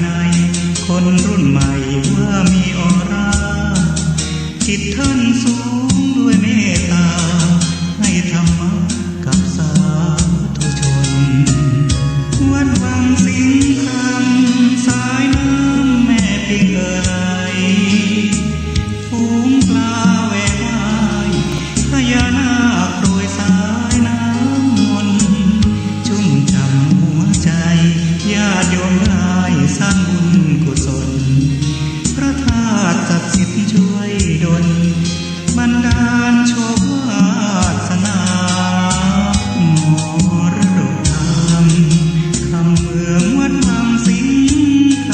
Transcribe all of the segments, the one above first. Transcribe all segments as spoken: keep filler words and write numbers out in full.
ในคนรุ่นใหม่ว่ามีออร่า จิตท่านสูงด้วยเมตตา ให้ธรรมะกับสาธุชน วัดวังสิงห์คำ สายน้ำแม่ปิงเอ่อไหล ฝูงปลาแหวกว่าย พญานาคโปรยสายน้ำมนต์ ชุ่มฉ่ำหัวใจ ญาติโยมได้สร้างบุญกุศล พระธาตุศักดิ์สิทธิ์ช่วยดล บันดาลโชควาสนา มรดกธรรม คำเมืองวัดวังสิงห์ค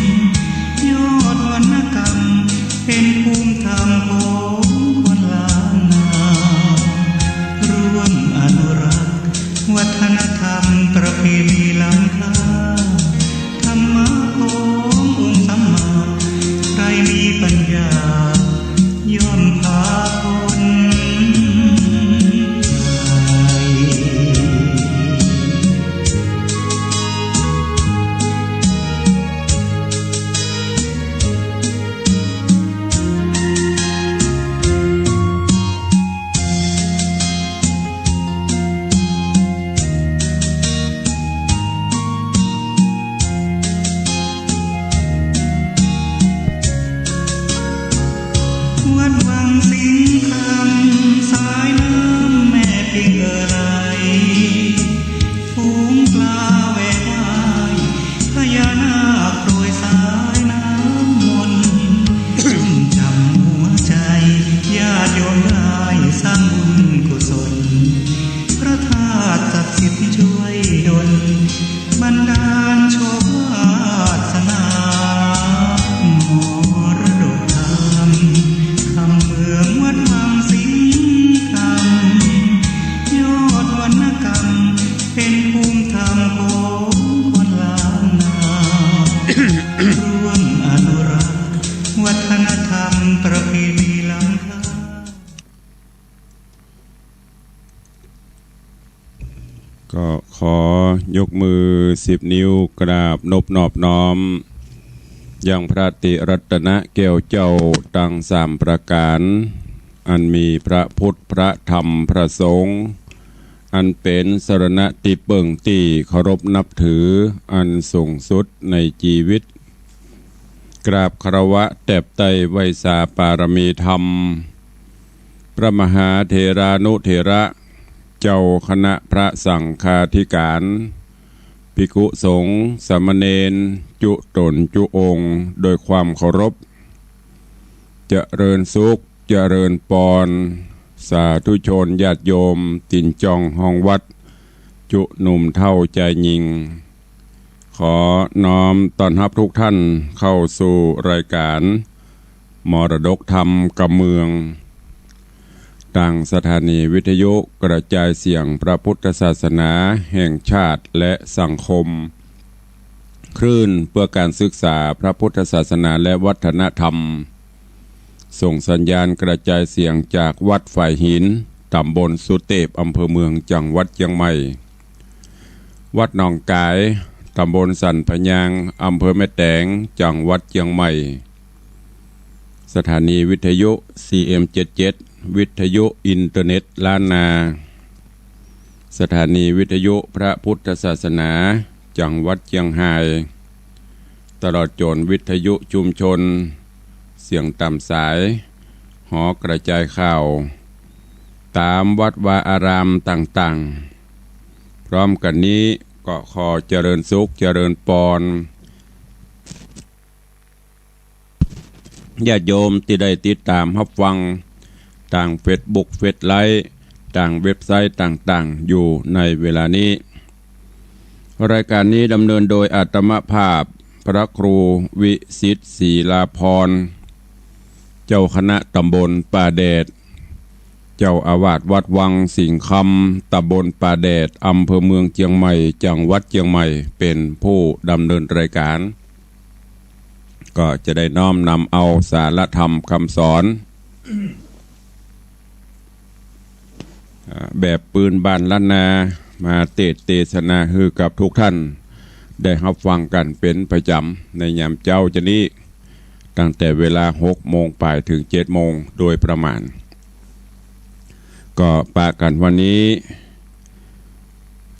ำ ยอดวรรณกรรม เป็นภูมิธรรมของคนล้านนา ร่วมอนุรักษ์วัฒนธรรมประเพณีล้ำค่า ธรรมะขององค์สัมมา ใครมีปัญญา ย่อมพาพ้นภัย วัดวังสิงห์คำ สายน้ำแม่ปิงเอ่อไหล ฝูงปลาแหวกว่าย พญานาคโปรยสายน้ำมนต์ ชุ่มฉ่ำหัวใจ ญาติโยมได้สร้างบุญกุศล พระธาตุศักดิ์สิทธิ์ช่วยดล บันดาลโชควาสนา มรดกธรรม คำเมืองวัดวังสิงห์คำ ยอดวรรณกรรม เป็นภูมิธรรมของคนล้านนา ร่วมอนุรักษ์วัฒนธรรมประเพณีล้ำค่า ก็ขอยกมือสิบนิ้วกราบนบนอบน้อม ยังพระติรัตนะแก้วเจ้าตังสามประก๋าน อันมีพระพุทธ พระธรรม พระสงฆ์ อันเป๋นสรณะตี้เปิ้งตี้เคารพนับถืออันสูงสุดในจีวิต กราบคารวะแตบไต้ไหว้สาปารมีธรรม พระมหาเถรานุเถระ เจ้าคณะพระสังฆาธิการ ภิกขุสงฆ์ สามเณร จุ๊ต๋นจุ๊องค์ โดยความเคารพ เจริญสุข เจริญปอน สาธุชนญาติโยม ติ่นจ่องฮองวัด จุ๊หนุ่มเฒ่าจายญิง ขอน้อมต้อนฮับทุกท่านเข้าสู่รายการมรดกธรรมกำเมือง ตางสถานีวิทยุกระจายเสียงพระพุทธศาสนาแห่งชาติและสังคม คลื่นเพื่อการศึกษาพระพุทธศาสนาและวัฒนธรรม ส่งสัญญาณกระจายเสียงจากวัดฝายหิน ต๋ำบลสุเตพ อำเภอเมือง จังหวัดเจียงใหม่ วัดหนองก๋าย ต๋ำบลสันพะยาง อำเภอแม่แตง จังหวัดเจียงใหม่ สถานีวิทยุ ซีเอ็มเจ็ดเจ็ด วิทยุอินเทอร์เน็ตล้านนา สถานีวิทยุพระพุทธศาสนา จังหวัดเจียงฮาย ตลอดจ๋นวิทยุชุมชน เสียงต๋ามสาย หอกระจายข่าว ต๋ามวัดวาอารามต่างๆ พร้อมกั๋นนี้ก็ขอเจริญสุขเจริญปอน ญาติโยมตี้ได้ติดต๋ามฮับฟังตางเฟซบุ๊ก เฟซไลฟ์ ตางเว็บไซต์ต่างๆ อยู่ในเวลานี้ รายการนี้ดำเนินโดยอาตมาภาพ พระครูวิสิทธิ์ ศรีลาภรณ์ เจ้าคณะต๋ำบลป่าแดด เจ้าอาวาสวัดวังสิงห์คำ ต๋ำบลป่าแดด อำเภอเมืองเจียงใหม่ จังหวัดเจียงใหม่ เป๋นผู้ดำเนินรายการ ก็จะได้น้อมนำเอาสาระธรรมคำสอน อ่า แบบปืนบ้านล้านนา มาเตสน์เตสนาหื้อกับทุกท่าน ได้ฮับฟังกั๋นเป๋นประจ๋ำในยามเจ๊าจะนี้ ตั้งแต่เวลาหกโมงป๋ายเถิงเจ็ดโมงโดยประมาณ ก็ปะกั๋นวันนี้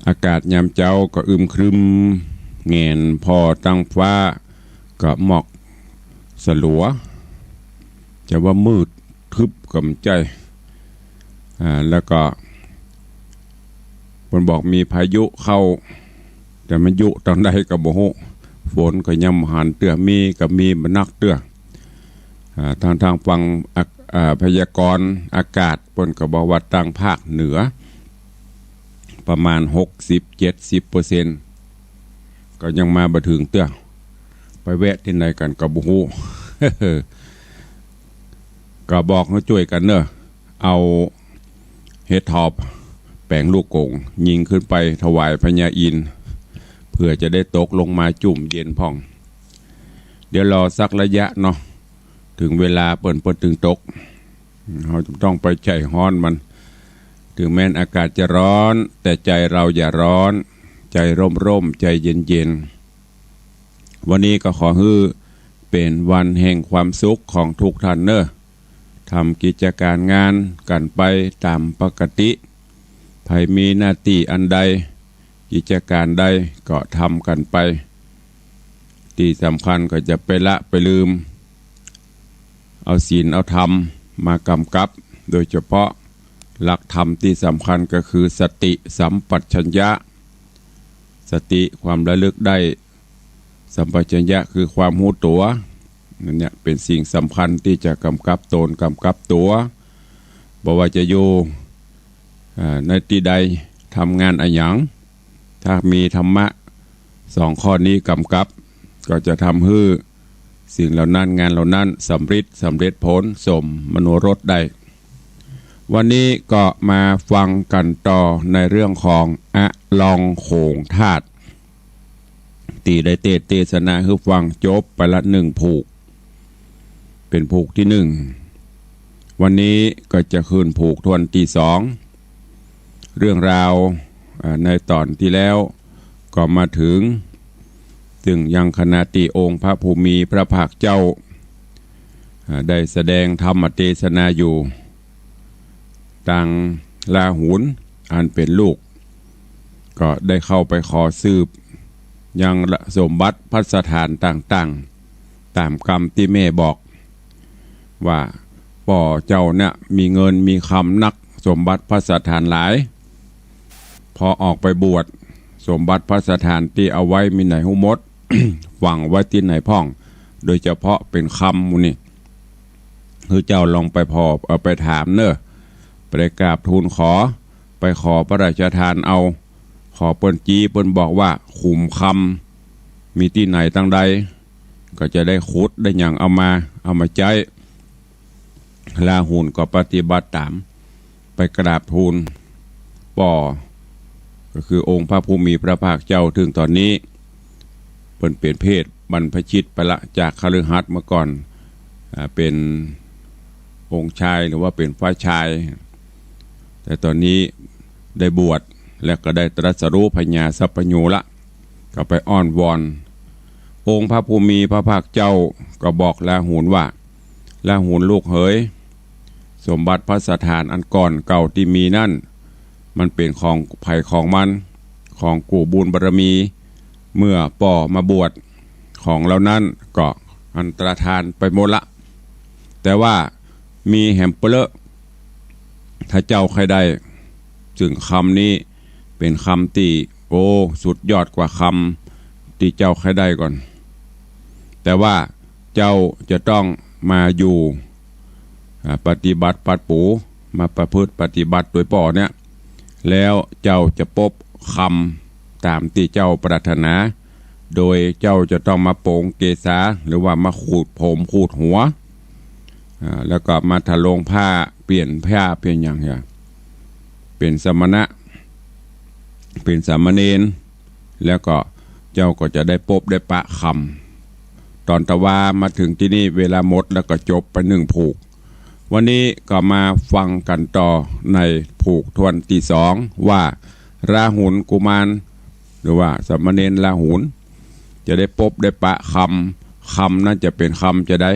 อากาศยามเจ๊าก็อึมครึม แหงนผ่อตังฟ้า ก็หมอกสลัว จะว่ามืดทึบก็บ่ใจ้ อ่า แล้วก็ เปิ้นบอกมีพายุเข้า แต่มันยุตางใดก็บ่ฮู้ ฝนก็ยังบ่หันเตื้อ มีก็มีบ่นักเตื้อ อ่า ตาง ตางฟังอาก- อ่า พยากรณ์อากาศ เปิ้นก็บอกว่าตางภาคเหนือ ประมาณหกสิบ เจ็ดสิบเปอร์เซ็นต์ ก็ยังมาบ่เถิงเตื้อ ไปแวะตี้ไหนกั๋นก็บ่ฮู้ ก็บอกหื้อจ้วยกั๋นเน่อ เอาเห็ดถอบแป๋งลูกโก๋ง ยิงขึ้นไปถวายพญาอินทร์ เผื่อจะได้ตกลงมาจุ่มเย็นพ่อง เดี๋ยวรอสักระยะเนาะ เถิงเวลาเปิ้น เปิ้นเถิงตก เฮาจะบ่ต้องไปใจ๋ฮ้อนมัน เถิงแม้นอากาศจะร้อน แต่ใจ๋เฮาอย่าร้อน ใจ๋ร่มๆ ใจ๋เย็นๆ วันนี้ก็ขอหื้อเป๋นวันแห่งความสุขของทุกท่านเน่อ ทำกิจก๋านงานกั๋นไปต๋ามปกติ ใผมีหน้าตี้อันใด กิจก๋านใดก็ทำกั๋นไป ตี้สำคัญก็จะไปละไปลืม เอาศีลเอาธรรมมากำกับ โดยเฉพาะหลักธรรมตี้สำคัญก็คือสติสัมปชัญญะ สติความระลึกได้ สัมปชัญญะคือความฮู้ตั๋ว นั่นเนี่ยเป๋นสิ่งสำคัญตี้จะกำกับต๋นกำกับตั๋ว บ่ว่าจะอยู่ อ่า ในตี้ใด ทำงานอะหยัง ถ้ามีธรรมะสองข้อนี้กำกับ ก็จะทำหื้อสิ่งเหล่านั้น งานเหล่านั้นสำริด สำเร็จผล สมมโนรสได้ วันนี้ก็มาฟังกั๋นต่อในเรื่องของอลองโขงธาตุ ตี้ได้เตสน์เตสนาหื้อฟังจบไปละหนึ่งผูก เป๋นผูกตี้หนึ่ง วันนี้ก็จะขึ้นผูกถ้วนตี้สอง เรื่องราว อ่า ในต๋อนตี้แล้วก็มาเถิง ซึ่งยังขณะตี้องค์พระผู้มีพระภาคเจ้า อ่า ได้แสดงธรรมเตสนาอยู่ ตางราหุลอันเป๋นลูก ก็ได้เข้าไปขอสืบยังสมบัติภัสสถานต่างๆ ต๋ามกำตี้แม่บอก ว่าป้อเจ้าเนี่ยมีเงินมีคำนัก สมบัติภัสสถานหลาย พอออกไปบวช สมบัติภัสสถานตี้เอาไว้มีไหนฮู้หมด ฝังไว้ตี้ไหนพ่อง โดยเฉพาะเป๋นคำหมู่นี่ หื้อเจ้าลองไปผ่อ เอาไปถามเน่อ ไปกราบทูลขอ ไปขอพระราชทานเอา ขอเปิ้นจี้เปิ้นบอกว่าขุมคำมีตี้ไหนตางใด ก็จะได้ขุดได้หยังเอามา เอามาใจ๊ ราหุลก็ปฏิบัติต๋าม ไปกราบทูลป้อ ก็คือองค์พระผู้มีพระภาคเจ้า เถิงต๋อนนี้เปิ้นเป๋นเพศบรรพชิตไปละ จากคฤหัสถ์เมื่อก่อน อ่า เป๋นองค์ชายหรือว่าเป๋นฟ้าชาย แต่ต๋อนนี้ได้บวช และก็ได้ตรัสรู้ปัญญาสัพพัญญูละ ก็ไปอ้อนวอน องค์พระผู้มีพระภาคเจ้าก็บอกราหุลว่า ราหุลลูกเหย สมบัติภัสสถานอันก่อนเก่าตี้มีนั้น มันเป๋นของใผของมัน ของกู้บุญบารมี เมื่อป้อมาบวช ของเหล่านั้นก็อันตรธานไปหมดละ แต่ว่ามีแหมเปลอะ ถ้าเจ้าใค่ได้ ซึ่งคำนี้เป๋นคำตี้ โอ้ สุดยอดกว่าคำตี้เจ้าใค่ได้ก่อน แต่ว่าเจ้าจะต้องมาอยู่ อ่า ปฏิบัติปัดปู มาประพฤติปฏิบัติโดยป้อเนี่ย แล้วเจ้าจะปบคำต๋ามตี้เจ้าปรารถนา โดยเจ้าจะต้องมาโป๋งเกศา หรือว่ามาขูดผมขูดหัว อ่า แล้วก็มาถลงผ้า เปลี่ยนผ้าเปลี่ยนหยังเนี่ย เป๋นสมณะ เป๋นสามเณร แล้วก็เจ้าก็จะได้ปบได้ปะคำ ต๋อนตะวามาเถิงตี้นี่เวลาหมดแล้วก็จบไปหนึ่งผูก วันนี้ก็มาฟังกั๋นต่อในผูกถ้วนตี้สอง ว่าราหุลกุมาร หรือว่าสามเณรราหุล จะได้ปบได้ปะกำ กำนั้นจะเป๋นกำจาใด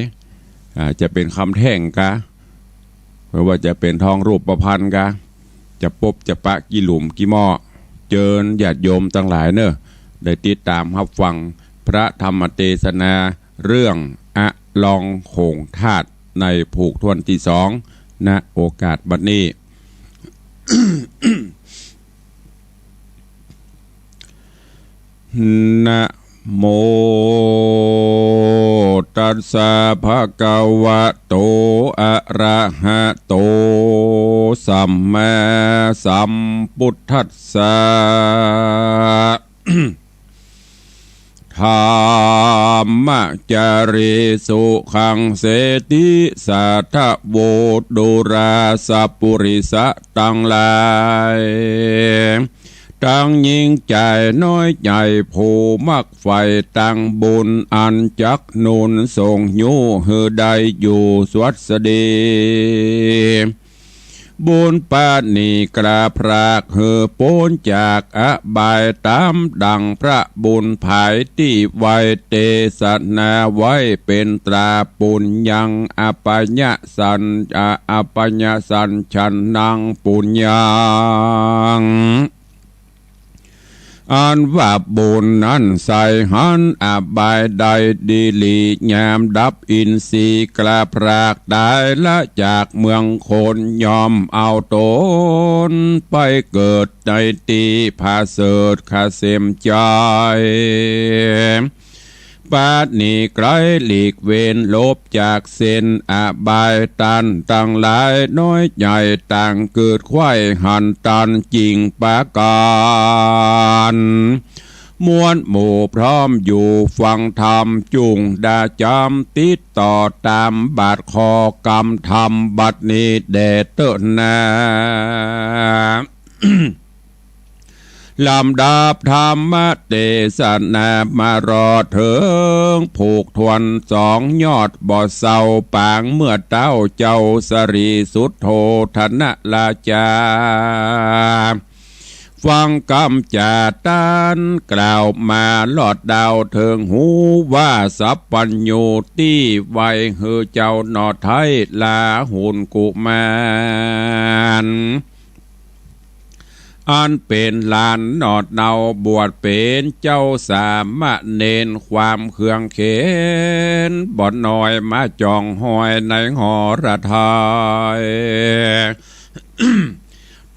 อ่า จะเป๋นกำแท่งกา หรือว่าจะเป๋นทองรูปพรรณกา จะปบจะปะกี่หลุมกี่หม้อ เจิญญาติโยมตังหลายเน่อ ได้ติดต๋ามฮับฟังพระธรรมเตสนาเรื่องอลองโขงธาตุในผูกถ้วนตี้สอง ณ โอกาสบัดนี้ นะโมตัสสะ ภะคะวะโต อะระหะโต สัมมาสัมพุทธัสสะ ธัมมะจารีสุขังเสติ สาธะโว ดูราสะปุริสะตังหลาย ตังญิงจายน้อยใหญ่ ผู้มักใฝ่ตังบุญ อันจักหนุนส่งยู้หื้อได้อยู่สวัสดี บุญปาณีกล้าพรากหื้อป๊นจากอบาย ต๋ามดั่งพระบุญผายตี้ไหว้ เตสนาไว้เป๋นตราปุญญัง อปะยะสัญ อะ อปะยะสัญชันนังปุญญัง อันว่าบุญนั้นใสหันอบายได้ดีหลี ยามดับอินทรีย์กล้าพรากต๋าย ละจากเมืองคน ย่อมเอาต๋นไปเกิดในตี้ผะเสริฐเกษมใจ๋ ปาณีไกลหลีกเว้น หลบจากเส้นอบาย ต้านตังหลายน้อยใหญ่ ต่างเกิดใค่หันตันจริงประก๋าน มวลหมู่พร้อมอยู่ฟังธรรม จุ่งดาจ๋ำติดต่อต๋ามบาทข้อกำธรรม บัดนี้แด่เต๊อะนา ลำดับธรรมเตสนามารอดเถิง ผูกถ้วนสองยอดบ่เศร้า ปางเมื่อเต๊าเจ้าสรีสุทโธทนราจา ฟังกำจ๋าต้านกล่าวมา ลอดดาวเถิงหูว่า สัพพัญญูตี้ไหว้หื้อเจ้าหนอไท้ ลาหุลกุมาร อันเป๋นหลานหนอดเนา บวชเป๋นเจ้าสามเณร ความเคืองเข็ญบ่น้อย มาจ่องฮอยในหอระไทย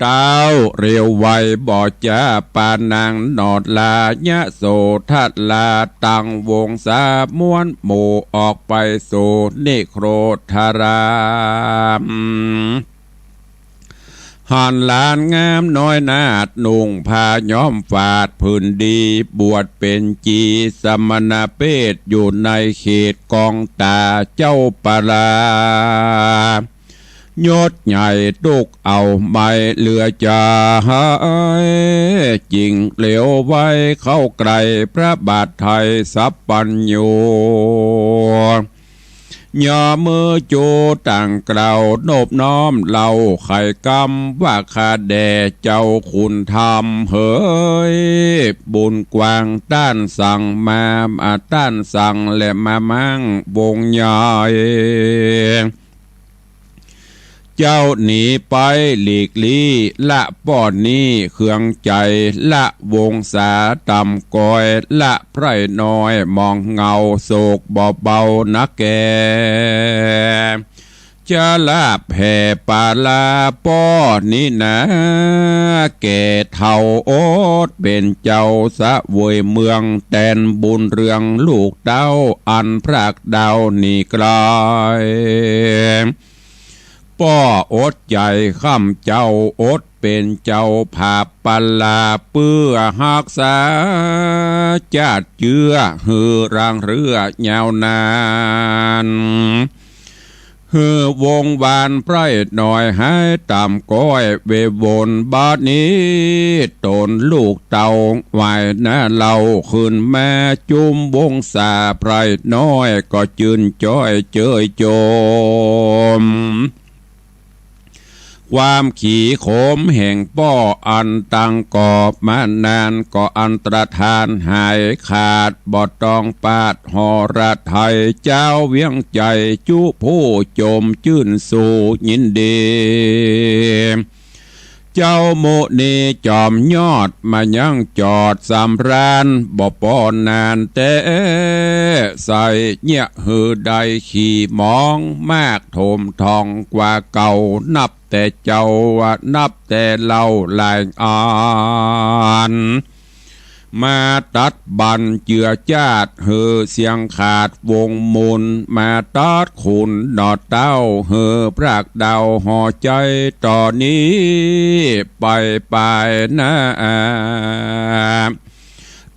เต๊าเร็วไวบ่จ๊า ปานนางหนอดลายโสธราตังวงศา ม้วนหมู่ออกไปสู่นิโครธาราม หันหลานงามน้อยนาฏ นุ่งผ้าย้อมฝาดผืนดี บวชเป๋นจีสมณเภท อยู่ในเขตกองตาเจ้าปาลา ยศใหญ่ตุ๊กเอาไม่เหลือจาย จิ่งเร็วไวเข้าใกล้พระบาทไทย สัพพัญญู ยอมือจู๋ต่างกล่าวนบน้อมเล่าไขกำว่า ข้าแด่เจ้าขุนธรรมเหย บุญกว้างต้านสั่งมา อ่า ต้านสั่งและมามั่งวงใหญ่ เจ้าหนีไปหลีกลี้ ละป้อนี้เคืองใจ๋ ละวงศาต่ำก้อย ละไพร่น้อยหมองเหงา โศกบ่เบานักแก่ จะลาแผ่ปาลาป้อนี้นา แก่เฒ่าอดเป๋นเจ้าเสวยเมือง แตนบุญเรืองลูกเต้า อันพรากดาวหนีไกล ป้ออดใจ๋ค้ำเจ้า อดเป๋นเจ้าผาบปาลา เปื้อฮักษาจาติเจื้อ หื้อรังเรื้อยาวนาน หื้อวงวานไพร่น้อยหายต่ำก้อย เววนบัดนี้ต๋นลูกเต้าไหว้หน้าเล่า ขึ้นมาจุมวงศาไพร่น้อย ก็จื้นจ้อยเจยโจม ความขีขมแห่งป้ออันตังก่อมานานก็อันตรธานหายขาด บ่ต้องปาดหอระไทย เจ้าเวียงใจ๋จุผู้จมจื้นสู่ยินดี เจ้ามุนีจอมยอดมายังจอดสำราญ บ่ปอนานแต๊ ใส่เยียะหื้อได้ขี้หมองมากโถมทองกว่าเก่า นับแต่เจ้า นับแต่เล่าหลายอัน มาตัดบั้นเจือจาดหื้อเสี้ยงขาดวงมูล มาตัดขุนหนอเต้าหื้อพรากเดาห่อใจ๋ต่อนี้ไปปายหน้า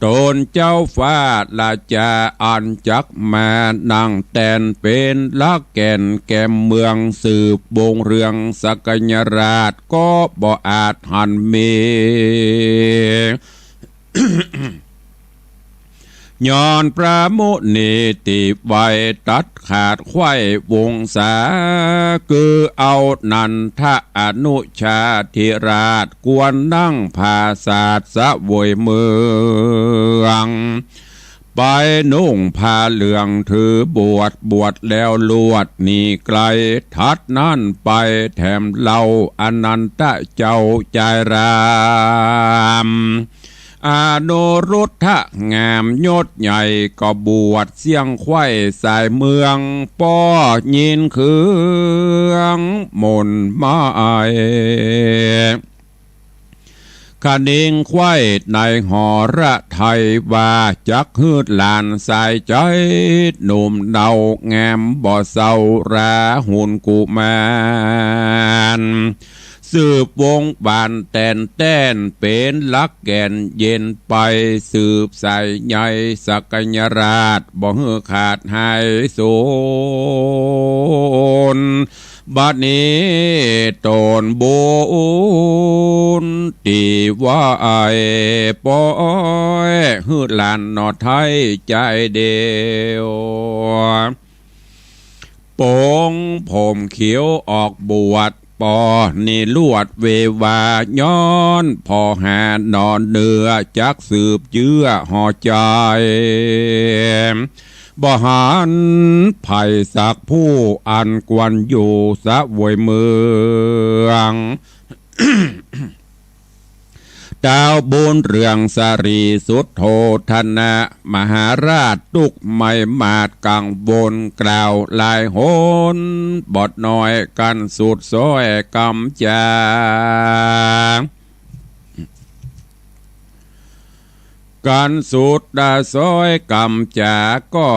ตนเจ้าฟ้าราจาอันจักมานั่งแตนเป๋นหลักแก่นแก่นเมือง สืบวงเรืองสักยราชก็บ่อาจหันมี ย้อนพระมุนีตี้ไวตัดขาดไขว้วงศา คือเอานันทะอนุชาธิราชควรนั่งผาสาทเสวยเมือง ไปนุ่งผ้าเหลืองถือบวช บวชแล้วลวดหนีไกล ถัดนั้นไปแถมเล่าอนันทะเจ้าจายราม อนุรุทธะงามยศใหญ่ก็บวชเสี้ยงไขว้สายเมือง ป้อยินเคืองหม่นหมาย คะนิงไขว้ในหอระไทยว่า จักหื้อหลานสายใจ๋หนุ่มเนา งามบ่เซาราหุลกุมาร สืบวงศ์บานแตนแต้นเป๋นหลักแก่นเย็นไป สืบสายใยสักยราชบ่หื้อขาดหายสูญ บัดนี้ตนบุญตี้ไหว้ป้อหื้อหลานหนอไทยใจ๋เดียว ปงผมเขียวออกบวช ป้อนี้ลวดเววา ย้อนผ่อหาหนอเนื้อ จักสืบเจื้อห่อใจ๋ บ่หันไผสักผู้อันควรอยู่เสวยเมือง เต้าบุญเรืองสรีสุทโธธนะ มหาราชตุ๊กข์ไหม้หมาดกังวล กล่าวหลายหนบ่น้อย กันสุดซ้อยกำจา กันสุดซ้อยกำจาก็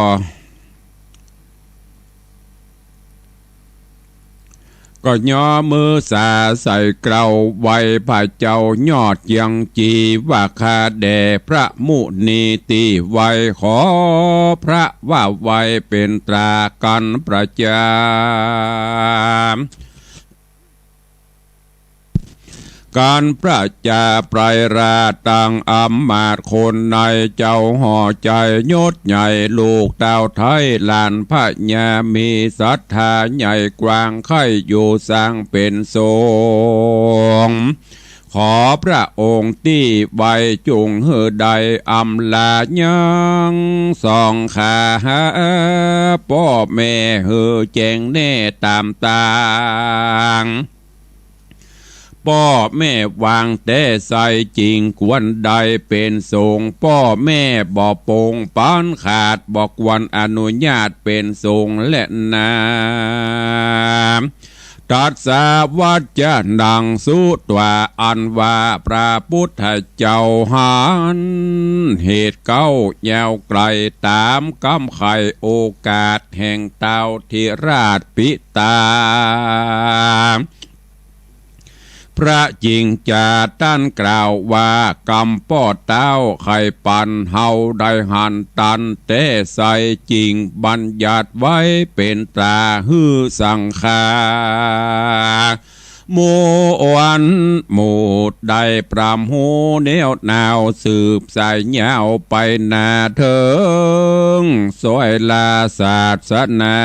ก็ย่อมือสาใส่เกล้าไหว้พระเจ้ายอดเยียงจี ว่าข้าแด่พระมุนีตี้ไหว้ ขอพระว่าไหว้เป๋นตรากั๋นประจำ กั๋นประจาไพร่ราชตังอำมาตย์คนใน เจ้าห่อใจ๋ยศใหญ่ลูกเต้าไทยหลานพญา มีศรัทธาใหญ่กว้างใค่อยู่สร้างเป๋นสงฆ์ ขอพระองค์ตี้ไหว้จุ่งหื้อได้อำลายังส่องข้าหาป้อแม่หื้อแจ้งแน่ต๋ามตาง ป้อแม่วางแต๊ใส่จิ่งควรได้เป๋นสงฆ์ ป้อแม่บ่ปงปันขาด บ่ควรอนุญาตเป๋นสงฆ์แลนา ตรัสสัตย์วจนะดังสุตวา อันว่าพระปุทธเจ้าหันเหตุเก๊ายาวไก๋ต๋ามกำใค่โอกาสแห่งเต้าธิราชปิตา พระจิ่งจ๋าต้านกล่าวว่า กำป้อเต้าใค่ปันเฮาได้หันตันแต๊ใส่จิ่งบัญญัติไว้เป๋นตราหื้อสังฆา หมู่อันหมู่ได้ปรำฮู้แนวนาว สืบสายยาวไปหน้าเถิงซ้อยลาศาสนา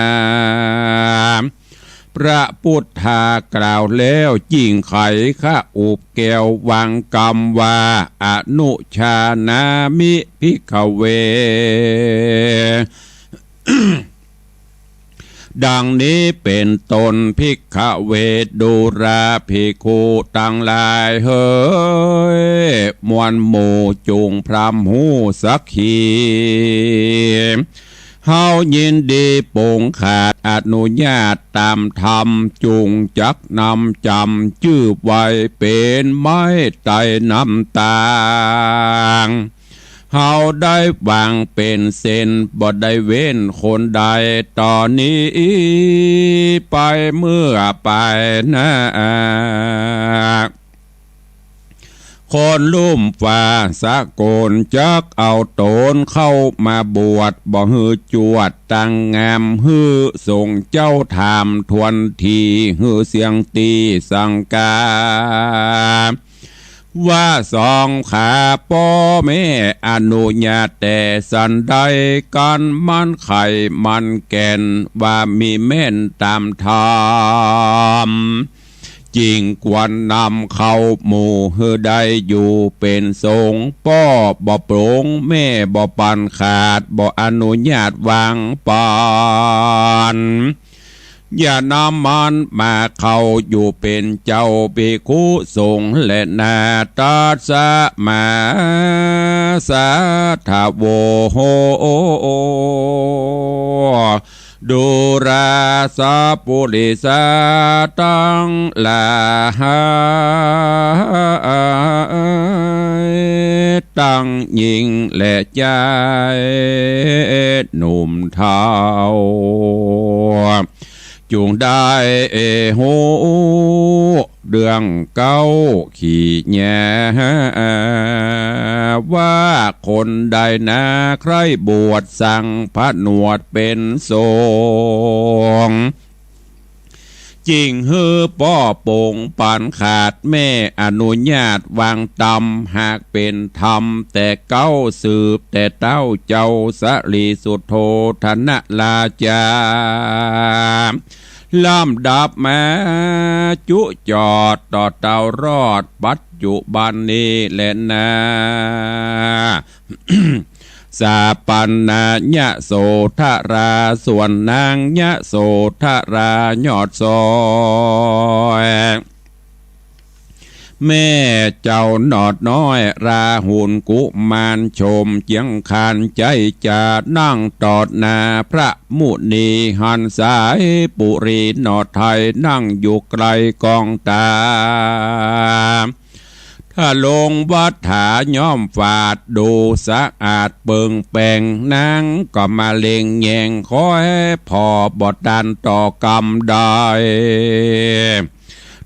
พระปุทธากล่าวแล้ว ยิ่งไขข้าอุบแก้ววางกำว่า อนุชานามิ ภิกขเว ดังนี้เป๋นต้น ภิกขเว ดูราภิกขุตังหลายเหย มวลหมู่จุ่งพร่ำฮู้สักขี เฮายินดีปงขาดอนุญาตต๋ามธรรม จุ่งจักนำจ๋ำจื้อไว้เป๋นไม้ไต่น้ำตาง เฮาได้วางเป๋นเส้น บ่ได้เว้นคนใด ต่อนี้ไปเมื่อไปหน้า คนลุ่มฟ้าสกลจักเอาต๋นเข้ามาบวช บ่หื้อจวดตั้งงาม หื้อสงฆ์เจ้าถามทวนที หื้อเสียงตี้สังกา ว่าสองขาป้อแม่อนุญาตแต่สันใด กันมันไขมันแก่น ว่ามีแม่นต๋ามธรรม จึ่งควรนำเข้าหมู่ หื้อได้อยู่เป๋นสงฆ์ ป้อบ่ปลง แม่บ่ปันขาด บ่อนุญาตวางปัน อย่านำมันมาเข้าอยู่เป๋นเจ้าภิกขุสงฆ์แลนา ตัสมา สาทโว ดูราสปุริสาตังหลาย ตังญิงและจายหนุ่มเฒ่า จุ่งได้ฮู้เรื่องเก๊าขี้แหย่ ว่าคนใดนาใคร่บวชสังผนวดเป๋นสงฆ์ จึ่งหื้อป้อปลงปันขาด แม่อนุญาตวางต๋าม หากเป๋นธรรมแต่เก๊า สืบแต่เต้าเจ้าสริสุทโธทนราจา ลำดับมาจุจอดต่อเต้ารอดปัจจุบันนี้แลนา สาปันนายโสธรา ส่วนนางยโสธรายอดซอย แม่เจ้าหนอดน้อยราหุลกุมาร ชมเจียงคานใจ๊จ๋า นั่งตอดหน้าพระมุนี หันสายปุรีหนอดไทย นั่งอยู่ไกลกองต๋า ทรงวัฏฐาย่อมฝาด ดูสะอาดเปิงแป๋ง นางก็มาเล็งแยง คอยผ่อบ่ตันต่อกำใด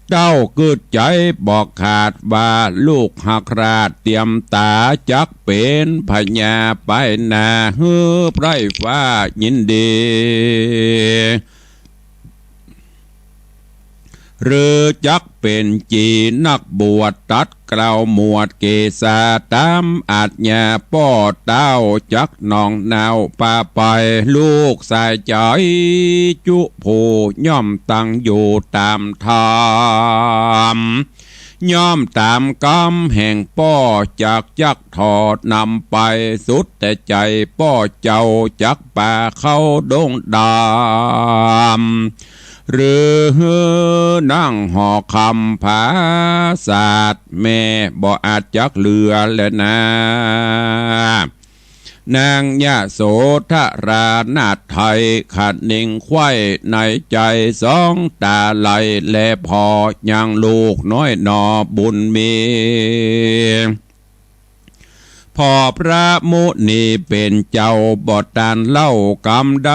เต้ากึ๊ดใจ๋บ่ขาดว่า ลูกฮักราชเตรียมต๋า จักเป๋นพญาไปหน้า หื้อไพร่ฟ้ายินดี หรือจักเป๋นจี๋นักบวช ตัดเกล้าหมวดเกศา ต๋ามอาจญาป้อเต้า จักหนองนาวปาไป ลูกสายใจ๋จุผู้ ย่อมตั้งอยู่ต๋ามธรรม ย่อมต๋ามกำแห่งป้อ จักจักถอดนำไป สุดแต่ใจ๋ป้อเจ้า จักปาเข้าดงดำ หรือหื้อนั่งหอคำผาสาท แม่บ่อาจจักเหลือแลนา นางยโสธรานาถไทย คะเน็งใคว่ในใจ๋สองต๋าไหล แลผ่อยังลูกน้อยหนอบุญมี ผ่อพระมุนีเป๋นเจ้า บ่ตันเล่ากำใด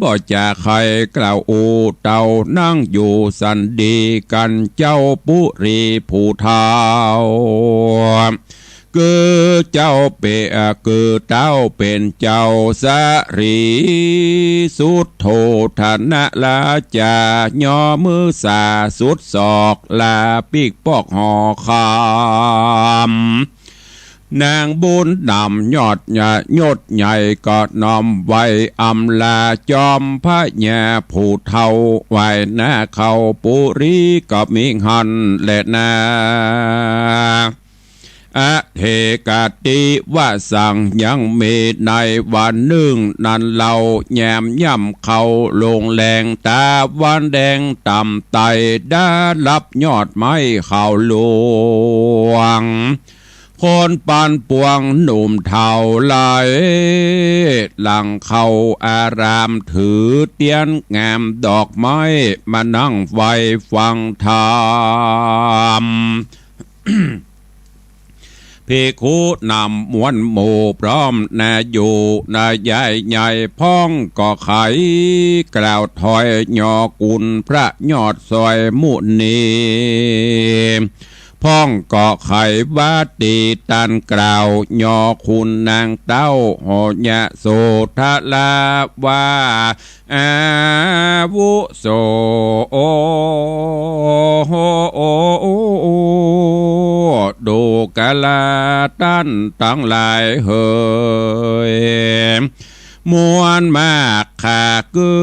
บ่จ๋าใค่กล่าวอู้ เต้านั่งอยู่สันดี กั๋นเจ้าปุรีผู้เฒ่า คือเจ้าเป๋น คือเต้าเป๋นเจ้าสริสุทโธทนราจา ย่อมือสาสุดศอก ลาปิ๊กปอกหอคำ นางบุญนำยอดใหญ่ ยศใหญ่ก็น้อมไหว้อำลา จอมพญาผู้เฒ่า ไหว้หน้าเข้าปุรีก็มีหั้นแลนา อเถกะติวสัง ยังมีในวันนึ่งนั้นเล่า ยามย่ำเข้าลงแลง ตะวันแดงต่ำไต้ ได้รับยอดไม้ขาวหลวง คนปันปวงหนุ่มเฒ่าหลาย หลั่งเข้าอาราม ถือเตียนงามดอกไม้ มานั่งไหว้ฟังธรรม ภิกขุนำมวลหมู่พร้อมนาอยู่ นายายใหญ่พ่องก็ใค่กล่าวถอย ยอคุณพระยอดสวยมุนี พ่องก็ใค่ว่าตี้ต้านกล่าว ยอคุณนางเต้าหอญะโสธราว่า อาวุโส ดูกราต้านตังหลายเหย มวลมากข้ากึ๊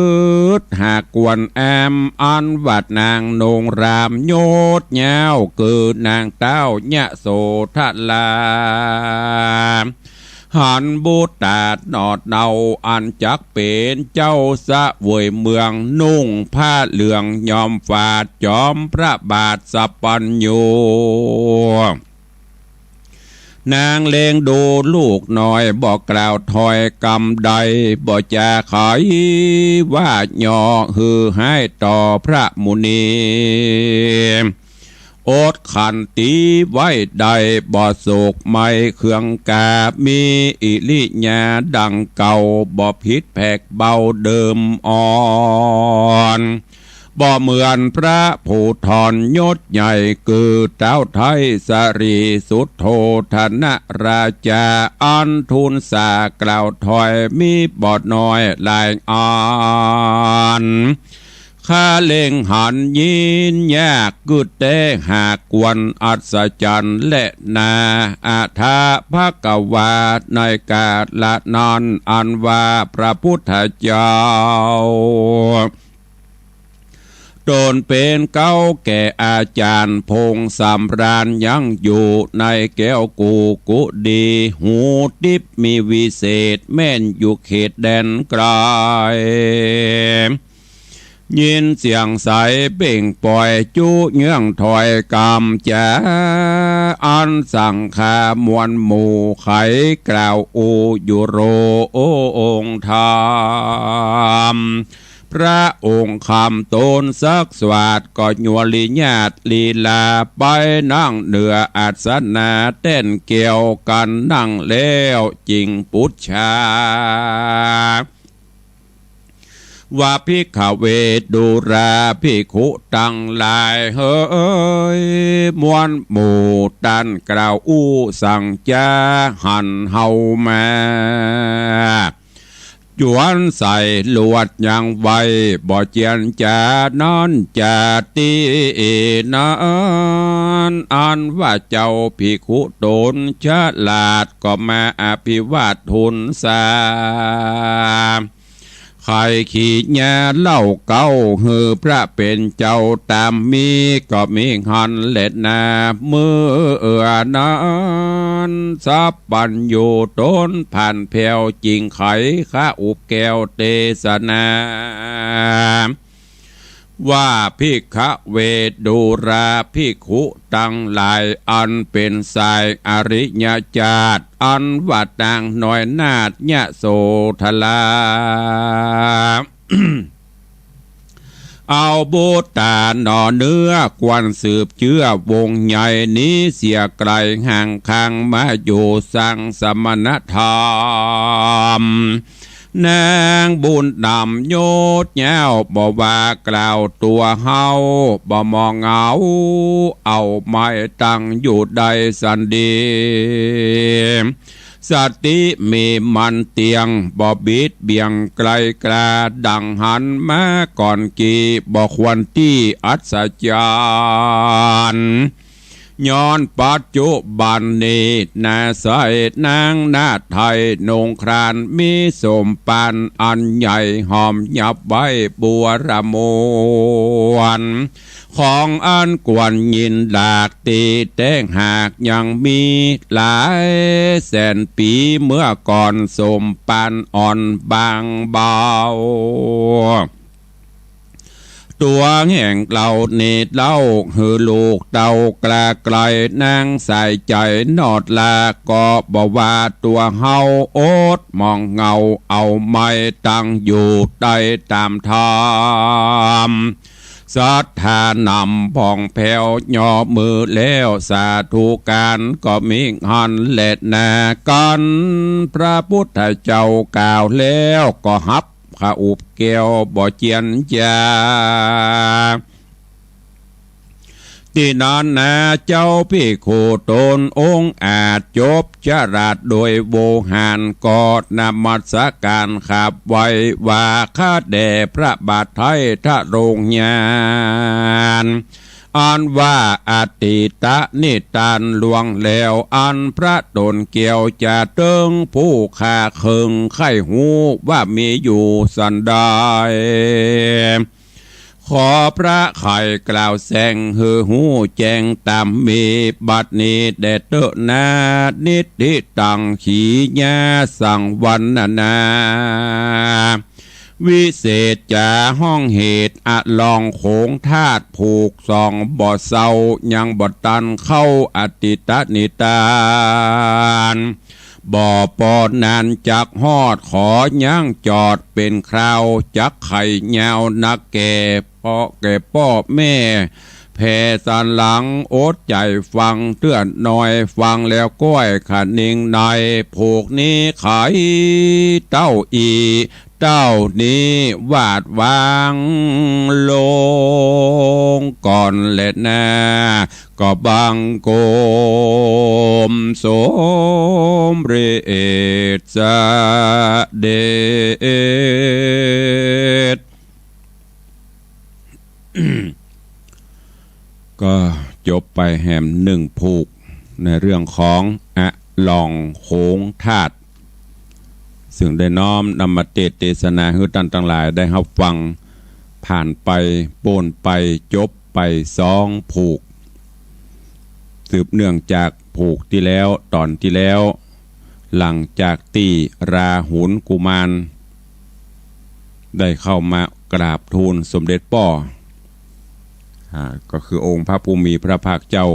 ดหากวนแอม อันว่านางนงรามยศยาว คือนางเต้ายะโสธรา หันบุตราหนอดเนา อันจักเป๋นเจ้าเสวยเมือง นุ่งผ้าเหลืองย้อมฝาด จอมพระบาทสัพพัญญู นางเล็งดูลูกน้อย บ่กล่าวถ้อยกำใด บ่จาใค่ว่ายอหือฮ้ายต่อพระมุนี อดขันติไว้ได้ บ่โศกไม้เคืองกา มีอิริยาดังเก่า บ่ผิดแผกเบาเดิมอ่อน บ่เหมือนพระผู้ถอนยศใหญ่ คือเต้าไทยสรีสุโธธนราชา อันทูลสากล่าวถ้อยมีบ่น้อยหลายอัน ข้าเล็งหันยินยากกึ๊ดแต๊หากวนอัศจรรย์แลนา อาทะภะกะวา ในกาละนั้นอันว่าพระพุทธเจ้า ตนเป๋นเก๊าแก่อาจารย์พงษ์สำราญยังอยู่ในแก้วกูกุดี หูติ๊บมีวิเศษแม่นอยู่เขตแดนไกล ยินเสียงใสเปล่งปล่อยจุเยื่องถ้อยกำจา อันสังฆามวลหมู่ไขกล่าวอู้อยู่โรองค์ธรรม พระองค์คำตนสักสวาทก็ยวริญาตลีลาไปนั่งเหนืออาสนะแต้นแก้วกันนั่งแล้วจึงปุจฉา ว่าภิกขเวดูราภิกขุตังหลายเหย มวลหมู่ต้านกล่าวอู้สังจาหันเฮามา จวนใส่ลวดยังไวบ่เจียนจ๋านั้นจาตี้นั้น อันว่าเจ้าภิกขุตนฉลาดก็มาอภิวาททูลสา ไขขีญาเล่าเก๊าหื้อพระเป๋นเจ้าต๋ามมีก็มีหั้นแลนา เมื่อนั้นสัพพัญญูตนผ่านแผ้วจึงไขข้าอุบแก้วเตสนา ว่าภิกขเวดูราภิกขุตังหลายอันเป๋นสายอริยจาติ อันว่าตางน้อยนาถยโสธรา เอาบุตราหน่อเนื้อควรสืบเจื้อวงศ์ใหญ่นี้เสียไกลห่างคางมาอยู่สังสมณธรรม นางบุญนำยศยาวบ่ว่ากล่าวตั๋วเฮา บ่มองเหงา เอาไม้ตั้งอยู่ได้สันดี สติมีมั่นเตี้ยง บ่บิดเบี่ยงไกลกล้า ดังหันมาก่อนกี้ บ่ควรตี้อัศจรรย์ ย้อนปัจจุบันนี้นาใสนางนาฏไทยนุ่งครานมีสมปันอันใหญ่หอมยับไว้บัวระมวล ของอันควรยินหลากตี้แต๊งหากยังมีหลายแสนปี๋เมื่อก่อนสมปันอ่อนบางเบา ตั๋วแห่งเหล่านี้เล่าหื้อลูกเต้าก๋าไก๋นางสายใจ๋นอดลา ก็บ่ว่าตั๋วเฮาอดมองเหงาเอาไม้ตั้งอยู่ได้ต๋ามธรรม ศรัทธานำผ่องแผ้วย่อมือแล้วสาธุก๋าน ก็มีหั้นแลนา กั๋นพระพุทธเจ้ากล่าวแล้วก็ฮับ ข้าอุบแก้วบ่เจียนจ๋า ตี้นั้นนาเจ้าภิกขุต๋นองค์อาจจบจราดโดยโวหาร ก็นมัสก๋านขับไหว้ว่า ข้าแด่พระบาทไท้ทรงญาณ อันว่าอดีตนิทานล่วงแล้ว อันพระต๋นแก้วจะเติงผู้ข้าเคิงใค่ฮู้ว่ามีอยู่สันใด ขอพระไขกล่าวแสงหื้อฮู้แจ้งต๋ามมี บัดนี้แด่เต๊อะนา นิทธิตัง ขีญาสังวรรณนา วิเศษจ๋าห้องเหตุ อลองโขงธาตุผูกส่องบ่เซา ยังบ่ตันเข้าอดีตนิทาน บ่ปอนานจักฮอด ขอยั้งจอดเป๋นคราว จักใค่ยาวนักแก่ เพราะแก่ป้อแม่ แผ่สันหลังอดใจ๋ฟังเตื้อหน่อย ฟังแล้วก้อยคะนิงใน ผูกนี้ไขเต้าอี้ เต้านี้วาดวางลงก่อนแลนา ก็บังคมสมเร็จเสด็จ ก็จบไปแหมหนึ่งผูก ในเรื่องของอลองโขงธาตุ ซึ่งได้น้อมนำมาเตสน์เตสนาหื้อต้านตังหลายได้ฮับฟัง ผ่านไป ป๊นไป จบไปสองผูก สืบเนื่องจากผูกตี้แล้ว ต๋อนตี้แล้ว หลังจากตี้ราหุลกุมาร ได้เข้ามากราบทูลสมเด็จป้อ อ่า ก็คือองค์พระผู้มีพระภาคเจ้า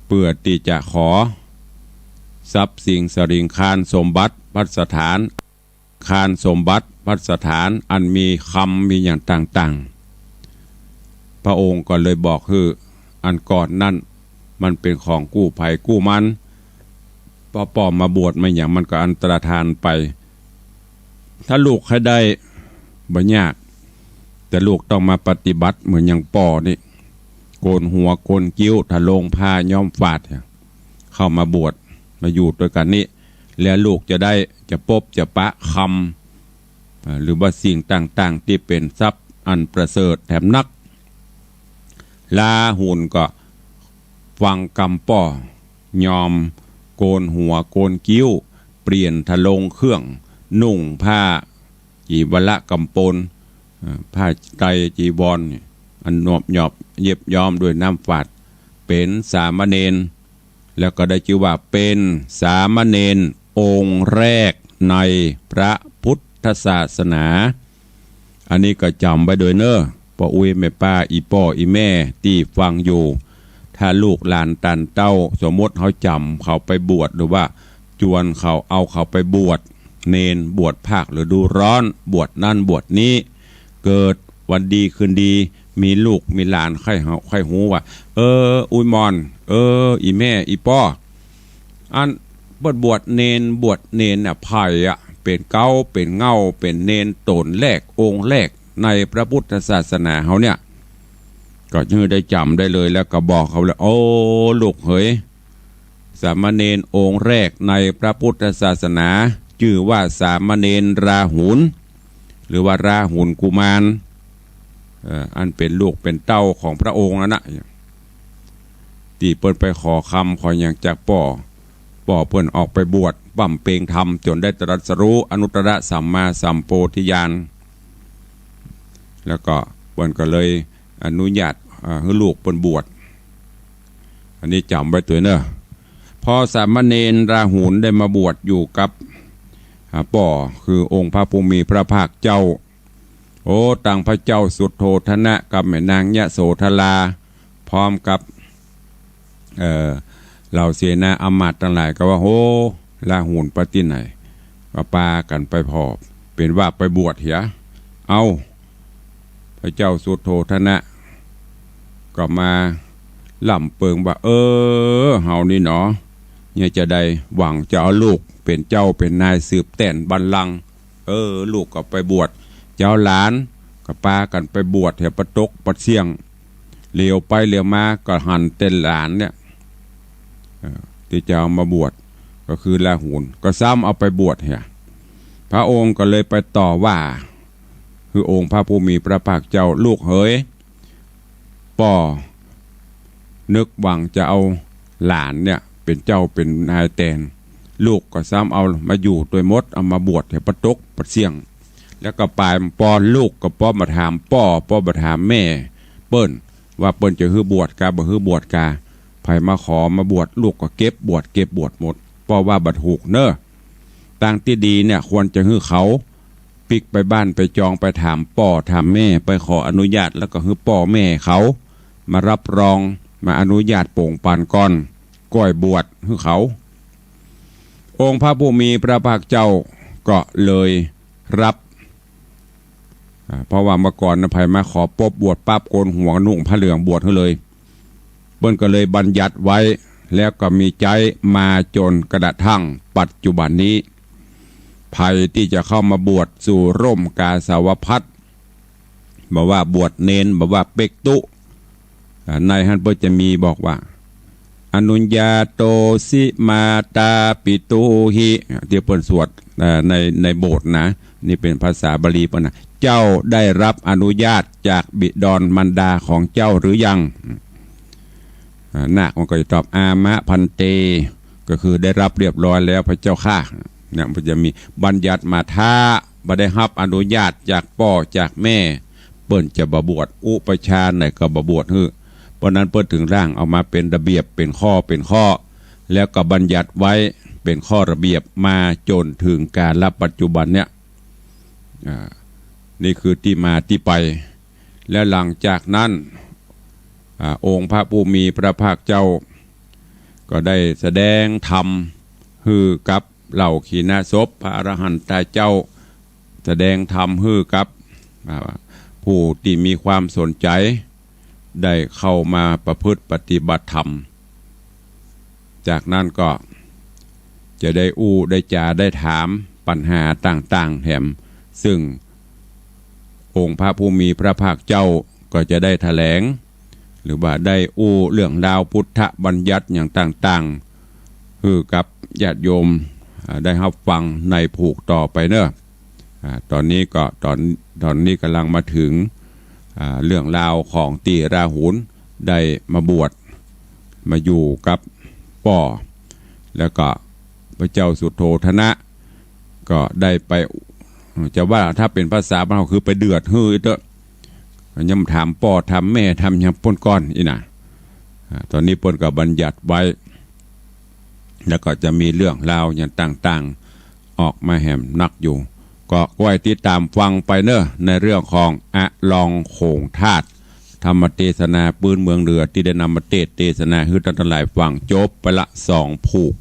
เปื้อตี้จะขอทรัพย์สิ่งสริงคารสมบัติภัสถาน คารสมบัติภัสถานอันมีคำมีอย่างต่างๆ พระองค์ก็เลยบอกหื้อ อันก่อนนั้นมันเป๋นของกู้ใผกู้มัน พอป้อมาบวชมาอย่างมันก็อันตรธานไป ถ้าลูกใค่ได้บ่ยาก แต่ลูกต้องมาปฏิบัติเหมือนอย่างป้อนี่ โกนหัวโกนคิ้ว ถลงผ้าย้อมฝาด เข้ามาบวช มาอยู่ตวยกั๋นนี่ แล้วลูกจะได้ จะปบ จะปะคำ อ่า หรือว่าสิ่งต่างๆ ตี้เป๋นทรัพย์อันประเสริฐแถมนัก ราหุลก็ฟังกำป้อ ยอมโกนหัวโกนคิ้ว เปลี่ยนถลงเครื่อง นุ่งผ้าจีวรกำปล อ่า ผ้าไตรจีวรเนี่ย อันนวบหยอบเย็บย้อมด้วยน้ำฝาด เป๋นสามเณร แล้วก็ได้จื้อว่าเป๋นสามเณรองค์แรกในพระพุทธศาสนา อันนี้ก็จ๋ำไว้โดยเน่อ ป้ออุ๊ยแม่ป้า อี่ป้ออี่แม่ตี้ฟังอยู่ ถ้าลูกหลานต้านเต้า สมมติเฮาจ๋ำเขาไปบวช หรือว่าจวนเขา เอาเขาไปบวชเณร บวชภาคฤดูร้อน บวชนั้นบวชนี้ เกิดวันดีคืนดี มีลูกมีหลานใค่เฮา ใค่ฮู้ว่า เออ อุ๊ยหม่อน เออ อี่แม่ อี่ป้อ อันเปิ้นบวชเณร บวชเณรน่ะ ใผอะ เป๋นเก๊า เป๋นเหง้า เป๋นเณรต๋นแรก องค์แรกในพระพุทธศาสนาเฮาเนี่ย ก็จื้อได้จ๋ำได้เลย แล้วก็บอกเขาเลย โอ้ ลูกเหย สามเณรองค์แรกในพระพุทธศาสนา จื้อว่าสามเณรราหุล หรือว่าราหุลกุมาร เอ่อ อันเป๋นลูกเป๋นเต้าของพระองค์นั้นนะ ตี้เปิ้นไปขอคำขอหยังจากป้อ ป้อเปิ้นออกไปบวชบำเพ็งธรรมจ๋นได้ตรัสรู้อนุตตรสัมมาสัมโพธิญาณ แล้วก็เปิ้นก็เลยอนุญาต อ่า หื้อลูกเปิ้นบวช อันนี้จ๋ำไว้ตวยเน่อ พอสามเณรราหุลได้มาบวชอยู่กับ อ่า ป้อ คือองค์พระผู้มีพระภาคเจ้า โอ้ ตังพระเจ้าสุโธทนะกับแม่นางยโสธรา พร้อมกับ เอ่อ เหล่าเสนาอำมาตย์ตังหลายก็ว่า โอ้ ราหุลไปตี้ไหน ก็ปากั๋นไปผ่อ เป๋นว่าไปบวชเหีย เอ้า พระเจ้าสุโธทนะ ก็มาล่ำเปิงว่า เออ เฮานี่หนอ เนี่ยจะได้หวังจะเอาลูกเป๋นเจ้าเป๋นนายสืบแต้นบัลลังก์ เออ ลูกก็ไปบวช เจ้าหลานก็ปากั๋นไปบวชแถวปะตกปะเสี้ยง เหลียวไปเหลียวมาก็หันแต่หลานเนี่ย เอ่อ ตี้จะเอามาบวช ก็คือราหุล ก็ซ้ำเอาไปบวชเหีย พระองค์ก็เลยไปต่อว่า คือองค์พระผู้มีพระภาคเจ้า ลูกเหย ป้อนึกหวังจะเอาหลานเนี่ยเป๋นเจ้าเป๋นนายแตน ลูกก็ซ้ำเอามาอยู่ตวยหมด เอามาบวชแถวปะตกปะเสี้ยง แล้วก็ปายปอนลูกก็ป้อมาถามป้อ ป้อมาถามแม่เปิ้น ว่าเปิ้นจะหื้อบวชกาบ่หื้อบวชกา ใผมาขอมาบวช ลูกก็เก็บบวช เก็บบวชหมด ป้อว่าบ่ถูกเน่อ ตางตี้ดีเนี่ยควรจะหื้อเขาปิ๊กไปบ้านไปจอง ไปถามป้อถามแม่ ไปขออนุญาต แล้วก็หื้อป้อแม่เขามารับรอง มาอนุญาตโป่งปานก่อน ก้อยบวชหื้อเขา องค์พระผู้มีพระภาคเจ้าก็เลยรับ อ่า เพราะว่าเมื่อก่อนนะ ใผมาขอปบบวชปั๊บ โกนหัวนุ่งผ้าเหลืองบวชหื้อเลย เปิ้นก็เลยบัญญัติไว้ แล้วก็มีใจ๊มาจ๋นกระทั่งปัจจุบันนี้ ใผตี้จะเข้ามาบวชสู่ร่มกาสาวพัสตร์ บ่ว่าบวชเณร บ่ว่าเป๊กตุ๊ อ่า ในหั้นเปิ้นจะมีบอกว่า อนุญญาโตสิมาตาปิตูหิ อ่า ตี้เปิ้นสวด อ่า ใน ในโบสถ์นะ นี่เป๋นภาษาบาลีเปิ้นนะ เจ้าได้รับอนุญาตจากบิดรมารดาของเจ้าหรือยัง อ่า นาคมันก็จะตอบ อามะภันเต ก็คือได้รับเรียบร้อยแล้วพระเจ้าข้า เนี่ย มันจะมีบัญญัติมา ถ้าบ่ได้รับอนุญาตจากป้อจากแม่ เปิ้นจะบ่บวช อุปัชฌาย์ไหนก็บ่บวชหื้อ เพราะนั้นเปิ้นถึงร่างเอามาเป๋นระเบียบ เป๋นข้อ เป๋นข้อ แล้วก็บัญญัติไว้เป๋นข้อระเบียบมาจ๋นเถิงกาลปัจจุบันเนี่ย อ่า นี่คือตี้มาตี้ไป และหลังจากนั้น อ่า องค์พระผู้มีพระภาคเจ้า ก็ได้แสดงธรรมหื้อกับเหล่าขีณาสพ พระอรหันตาเจ้า แสดงธรรมหื้อกับ อ่า ผู้ตี้มีความสนใจ๋ ได้เข้ามาประพฤติปฏิบัติธรรม จากนั้นก็จะได้อู้ได้จ๋าได้ถามปัญหาต่างๆ แถม ซึ่งองค์พระผู้มีพระภาคเจ้าก็จะได้แถลง หรือว่าได้อู้เรื่องราวพุทธบัญญัติอย่างต่างๆ หื้อกับญาติโยม อ่า ได้ฮับฟังในผูกต่อไปเน่อ อ่า ต๋อนนี้ก็ ต๋อน ต๋อนนี้ก่ำลังมาเถิง อ่า เรื่องราวของตี้ราหุลได้มาบวช มาอยู่กับป้อ แล้วก็พระเจ้าสุโธทนะ ก็ได้ไป จะว่าถ้าเป๋นภาษาบ้านเฮาคือไปเดือดหื้อเต๊อะ ย้ำถามป้อถามแม่ถามหยังเปิ้นก่อนอี้นะ อ่า ต๋อนนี้เปิ้นก็บัญญัติไว้ แล้วก็จะมีเรื่องราวอย่างต่างๆ ออกมาแหมนักอยู่ ก็ก้อยติดต๋ามฟังไปเน่อ ในเรื่องของอลองโขงธาตุ ธรรมเตสนาปื๊นเมืองเหนือ ตี้ได้นำมาเตสน์เตสนาหื้อต้านตังหลายฟัง จบไปละสองผูก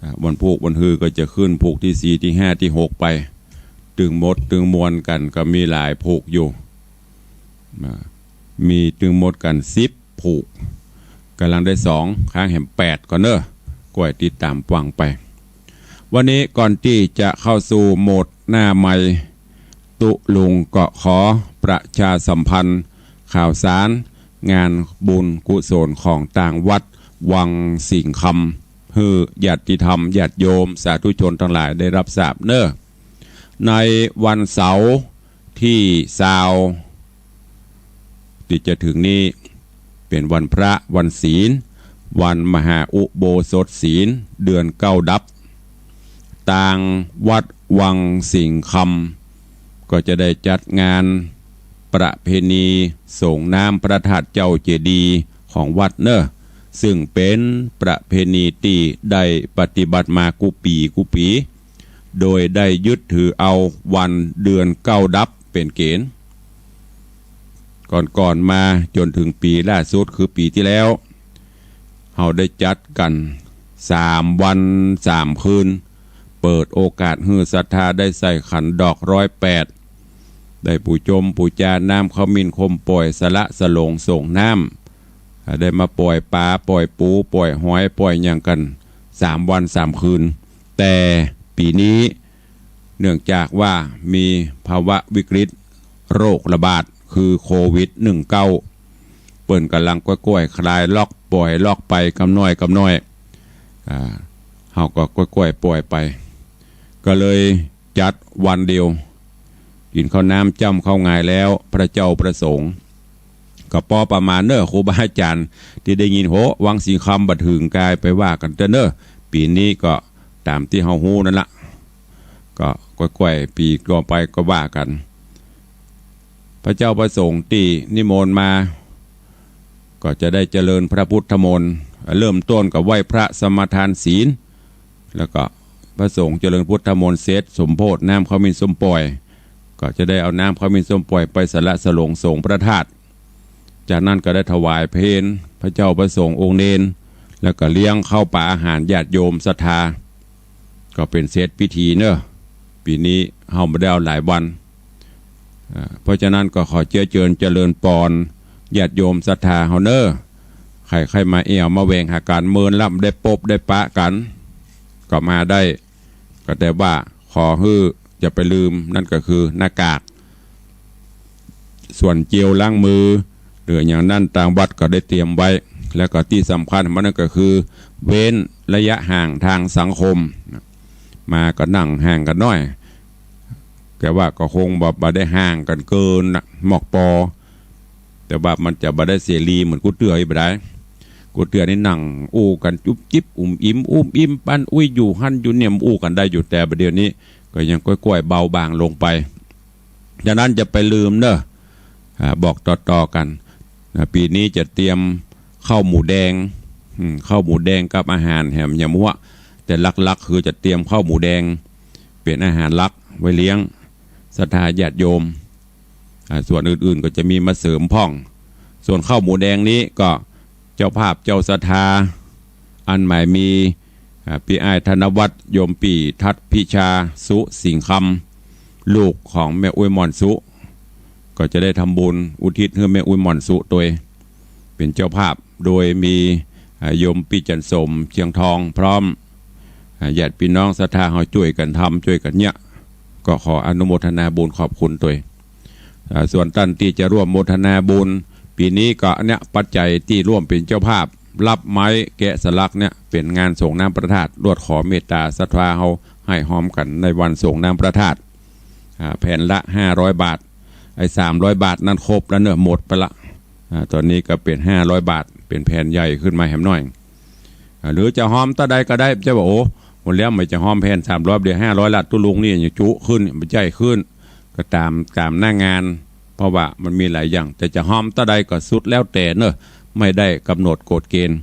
อ่า วันพูกวันฮือก็จะขึ้นผูกตี้สี่ ตี้ห้า ตี้หกไป ตึงหมดตึงมวลกั๋นก็มีหลายผูกอยู่ อ่า มีตึงหมดกั๋นสิบผูก ก่ำลังได้สอง ค้างแหมแปดก่อนเน่อ ก้อยติดต๋ามฟังไป วันนี้ก่อนตี้จะเข้าสู่โหมดหน้าใหม่ ตุ๊ลุงก็ขอประชาสัมพันธ์ข่าวสารงานบุญกุศลของตางวัดวังสิงห์คำ หื้อญาติธรรมญาติโยมสาธุชนตังหลายได้ฮับทราบเน่อ ในวันเสาร์ตี้ซาวตี้จะเถิงนี้ เป๋นวันพระวันศีล วันมหาอุโบสถศีล เดือนเก้าดับ ตางวัดวังสิงห์คำ ก็จะได้จัดงานประเพณีส่งน้ำพระธาตุเจ้าเจดีย์ของวัดเน่อ ซึ่งเป๋นประเพณีตี้ได้ปฏิบัติมากู้ปี๋กู้ปี๋ โดยได้ยึดถือเอาวันเดือนเก้าดับเป๋นเก๋ณฑ์ ก่อนๆ มาจ๋นเถิงปี๋ล่าสุดคือปี๋ตี้แล้ว เฮาได้จัดกั๋นสามวันสามคืน เปิดโอกาสหื้อศรัทธาได้ใส่ขันดอกร้อยแปด ได้ปู๋จมปู๋จา น้ำขมิ้นส้มป่อย สละสลงส่งน้ำ ได้มาป่อยป๋า ป่อยปู๋ ป่อยหอย ป่อยหยังกั๋น สามวันสามคืน แต่ปี๋นี้เนื่องจากว่ามีภาวะวิกฤตโรคระบาดคือโควิดหนึ่งเก้า เปิ้นก่ำลังก้อยๆ คลายล็อก ป่อยล็อกไปกำน้อยกำน้อย อ่า เฮาก็ก้อยๆ ป่อยไป ก็เลยจัดวันเดียว กิ๋นข้าวน้ำจ้ำข้าวงายแล้ว พระเจ้าพระสงฆ์ ก็ปอประมาณเน่อ ครูบาอาจ๋ารย์ตี้ได้ยิน โห วังสิงห์คำบ่เถิงกาย ไปว่ากั๋นเต๊อะเน่อ ปี๋นี้ก็ต๋ามตี้เฮาฮู้นั่นละ ก็ก้อยๆ ปี๋ต่อไปก็ว่ากั๋น พระเจ้าพระสงฆ์ตี้นิมนต์มา ก็จะได้เจริญพระพุทธมนต์ เริ่มต้นก็ไหว้พระสมาทานศีล แล้วก็พระสงฆ์เจริญพุทธมนต์เสร็จ สมโภชน้ำขมิ้นส้มป่อย ก็จะได้เอาน้ำขมิ้นส้มป่อยไปสละสลงส่งพระธาตุ จากนั้นก็ได้ถวายเพลพระเจ้าพระสงฆ์องค์เณร แล้วก็เลี้ยงข้าวป๋าอาหารญาติโยมศรัทธา ก็เป๋นเสร็จพิธีเน่อ ปี๋นี้เฮาบ่ได้เอาหลายวัน อ่า เพราะฉะนั้นก็ขอเจื้อเจิญเจริญปอนญาติโยมศรัทธาเฮาเน่อ ใค่ๆ มาแอ่วมาแหว่งหากั๋น เมินลำได้ปบได้ปะกั๋น ก็มาได้ ก็แต่ว่าขอหื้ออย่าไปลืม นั่นก็คือหน้ากาก ส่วนเจลล้างมือ หรืออย่างนั้นตางวัดก็ได้เตรียมไว้ แล้วก็ตี้สำคัญมันนั่นก็คือ เว้นระยะห่างทางสังคม มาก็นั่งห่างกั๋นหน้อย แต่ว่าก็คงบ่ บ่ได้ห่างกั๋นเกินน่ะ มอกปอ แต่ว่ามันจะบ่ได้เสรีเหมือนกู้เตื้ออีกบ่ได้ กู้เตื้อนี่นั่งอู้กั๋นจุ๊บจิ๊บอุ๋มอิ๋ม อุ๋มอิ๋ม ปันอุ้ย อยู่หั้นอยู่เนี่ย อู้กั๋นได้อยู่ แต่บ่าเดี่ยวนี้ก็ยังก้อยๆ เบาบางลงไป ฉะนั้นอย่าไปลืมเน่อ อ่า บอกต่อๆ กั๋น อ่า ปี๋นี้จะเตรียมข้าวหมูแดง อืม ข้าวหมูแดงกับอาหารแหมยำหัว แต่หลักๆ คือจะเตรียมข้าวหมูแดง เป๋นอาหารหลักไว้เลี้ยงศรัทธาญาติโยม อ่า ส่วนอื่นๆ ก็จะมีมาเสริมพ่อง ส่วนข้าวหมูแดงนี้ก็เจ้าภาพเจ้าศรัทธา อันหมายมี อ่า ปี้อ้ายธนวัฒน์ โยมปี้ทัดพิชา สุสิงห์คำ ลูกของแม่อุ๊ยหม่อนสุ ก็จะได้ทำบุญอุทิศหื้อแม่อุ๊ยหม่อนสุตวย เป๋นเจ้าภาพ โดยมี อ่า โยมปี้จันทร์สม เชียงทอง พร้อม อ่า ญาติปี้น้องศรัทธาเฮาจ้วยกั๋นทำ จ้วยกั๋นเยียะ ก็ขออนุโมทนาบุญขอบคุณตวย อ่า ส่วนต้านตี้จะร่วมโมทนาบุญ ปี๋นี้ก็เนี่ย ปัจจัยตี้ร่วมเป๋นเจ้าภาพ รับไม้แกะสลักเนี่ย เป๋นงานส่งน้ำพระธาตุ ลวดขอเมตตาศรัทธาเฮาหื้อฮ้อมกั๋นในวันส่งน้ำพระธาตุ อ่า แผ่นละห้าร้อยบาท ไอ้สามร้อยบาทนั้นครบแล้วเน่อ หมดไปละ อ่า ต๋อนนี้ก็เป๋นห้าร้อยบาท เป๋นแผ่นใหญ่ขึ้นมาแหมหน้อย อ่า หรือจะฮ้อมเต้าใดก็ได้ จะบอก โอ้ หมดแล้ว ไม่จะฮ้อมแผ่นสามร้อย เดี๋ยวห้าร้อยละ ตุ๊ลุงนี่ยังจุขึ้น มันใหญ่ขึ้น ก็ต๋าม ต๋ามหน้างาน เพราะว่ามันมีหลายอย่าง แต่จะฮ้อมเต้าใดก็สุดแล้วแต่เน่อ ไม่ได้กำหนดกฎเกณฑ์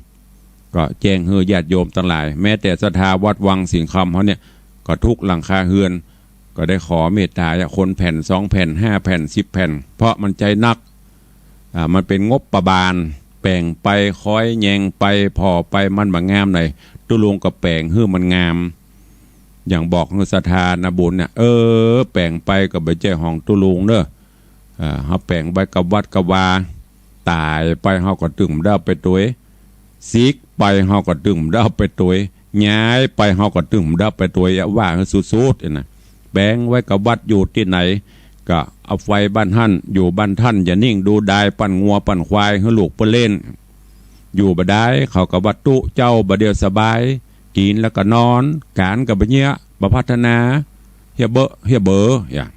ก็แจ้งหื้อญาติโยมตังหลาย แม้แต่ศรัทธาวัดวังสิงห์คำเฮาเนี่ย ก็ทุกหลังคาเฮือน ก็ได้ขอเมตตา คนแผ่น สองแผ่น ห้าแผ่น สิบแผ่น เพราะมันใจ๊นัก อ่า มันเป๋นงบประมาณ แป๋งไป คอยแยงไป ผ่อไป มันบ่งามไหน ตุ๊ลุงก็แป๋งหื้อมันงาม อย่างบอกหื้อศรัทธานาบุญเนี่ย เออ แป๋งไปก็บ่ใจ้ของตุ๊ลุงเน่อ อ่า เฮาแป๋งไว้กับวัดกับวา ต๋ายไปเฮาก็ตึงบ่ได้เอาไปตวย ซิกไปเฮาก็ตึงบ่ได้เอาไปตวย ย้ายไปเฮาก็ตึงบ่ได้เอาไปตวย ว่าหื้อสุดๆ เนี่ยนะ แป๋งไว้กับวัดอยู่ตี้ไหน ก็เอาไฟบ้านหั้น อยู่บ้านต้าน อย่านิ่งดูดาย ปั่นงัวปั่นควายหื้อลูกเปิ้นเล่น อยู่บ่ได้ เขาก็ว่าตุ๊เจ้าบ่าเดี่ยวสบาย กิ๋นแล้วก็นอน ก๋านก็บ่เยียะ บ่พัฒนา เหียเบอะ เหียเบอ อย่าง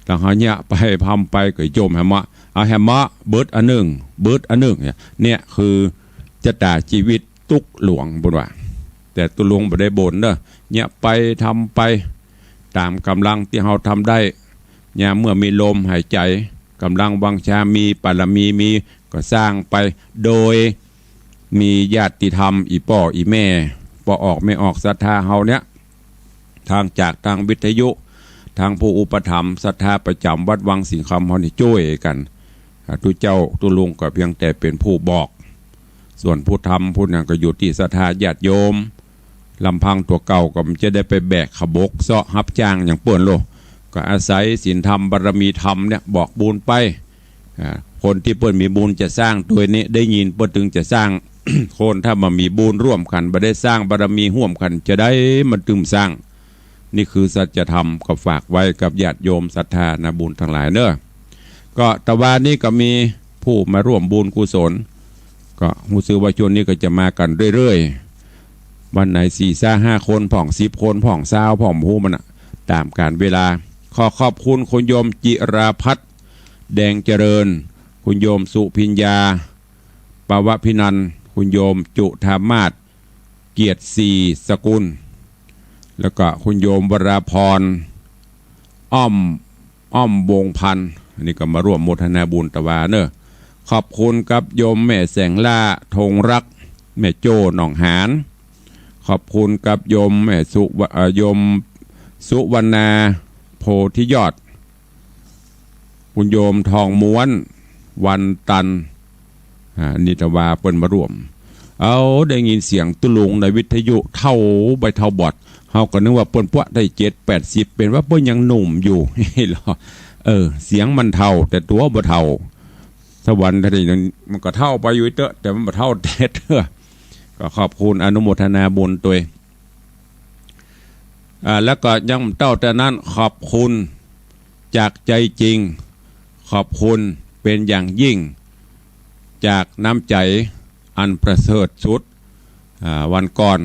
แล้วเฮาเยียะไป พร่ำไปก็จมแหมเมาะ เอาแหมเมาะ เบิดอันนึ่ง เบิดอันนึ่ง เนี่ย เนี่ยคือจะต๋าจีวิต ตุ๊กหลวง เปิ้นว่า แต่ตุ๊ลุงบ่ได้บ่นเน่อ เยียะไป ทำไป ต๋ามก๋ำลังตี้เฮาทำได้ ยามเมื่อมีลมหายใจ๋ ก๋ำลังวังชามี ปารมีมี ก็สร้างไป โดยมีญาติธรรม อี่ป้ออี่แม่ ป้อออกแม่ออกศรัทธาเฮาเนี่ย ตางจากตางวิทยุ ตางผู้อุปถัมภ์ศรัทธาประจ๋ำวัดวังสิงห์คำเฮานี่จ้วยกั๋น อ่า ตุ๊เจ้าตุ๊ลุงก็เปียงแต่เป๋นผู้บอก ส่วนผู้ทำผู้นั้นก็อยู่ตี้ศรัทธาญาติโยม ลำพังตั๋วเก่าก็บ่จะได้ไปแบกขบกเซาะฮับจ้างอย่างเปิ้นโล ก็อาศัยศีลธรรมบารมีธรรมเนี่ยบอกบุญไป อ่า คนตี้เปิ้นมีบุญจะสร้างตวยนี้ ได้ยินเปิ้นตึงจะสร้าง คนถ้าบ่มีบุญร่วมกั๋น บ่ได้สร้างบารมีฮ่วมกั๋น จะใดมันตึงสร้าง นี่คือสัจธรรม ก็ฝากไว้กับญาติโยมศรัทธานาบุญตังหลายเน่อ ก็ตะวานี้ก็มีผู้มาร่วมบุญกุศล ก็ฮู้สึกว่าช่วงนี้ก็จะมากั๋นเรื่อยๆ วันไหนสี่ซะห้าคนพ่อง สิบคนพ่อง ซาวพ่อง บ่ฮู้มันน่ะ ต๋ามกาลเวลา ขอขอบคุณคุณโยมจิราภัทร แดงเจริญ คุณโยมสุพิญญา ปวพินันท์ คุณโยมจุฑามาศ เกียรติศรีสกุล แล้วก็คุณโยมวราพร อ้อม อ้อมวงศ์พันธ์ อันนี้ก็มาร่วมโมทนาบุญตะวาเน่อ ขอบคุณกับโยมแม่แสงล่า ธงรัก แม่โจ้ หนองหาน ขอบคุณกับโยมแม่สุวะ เอ่อ โยมสุวรรณา โพธิยอด คุณโยมทองม้วน วันตัน อ่า นี่ตะวาเปิ้นมาร่วม เอา ได้ยินเสียงตุ๊ลุงในวิทยุเฒ่าใบ้เฒ่าบอด เฮาก็นึกว่าเปิ้นปะได้เจ็ดแปดสิบ เป๋นว่าเปิ้นยังหนุ่มอยู่ เหรอ เออ เสียงมันเฒ่า แต่ตั๋วบ่เฒ่า สวรรค์ท่านนี่มันก็เฒ่าไปอยู่เต๊อะ แต่มันบ่เฒ่าแต๊เต๊อะ ก็ขอบคุณอนุโมทนาบุญตวย อ่า แล้วก็ยังบ่เต้าแต่นั้น ขอบคุณจากใจจริง ขอบคุณเป๋นอย่างยิ่ง จากน้ำใจ๋อันประเสริฐสุด อ่า วันก่อน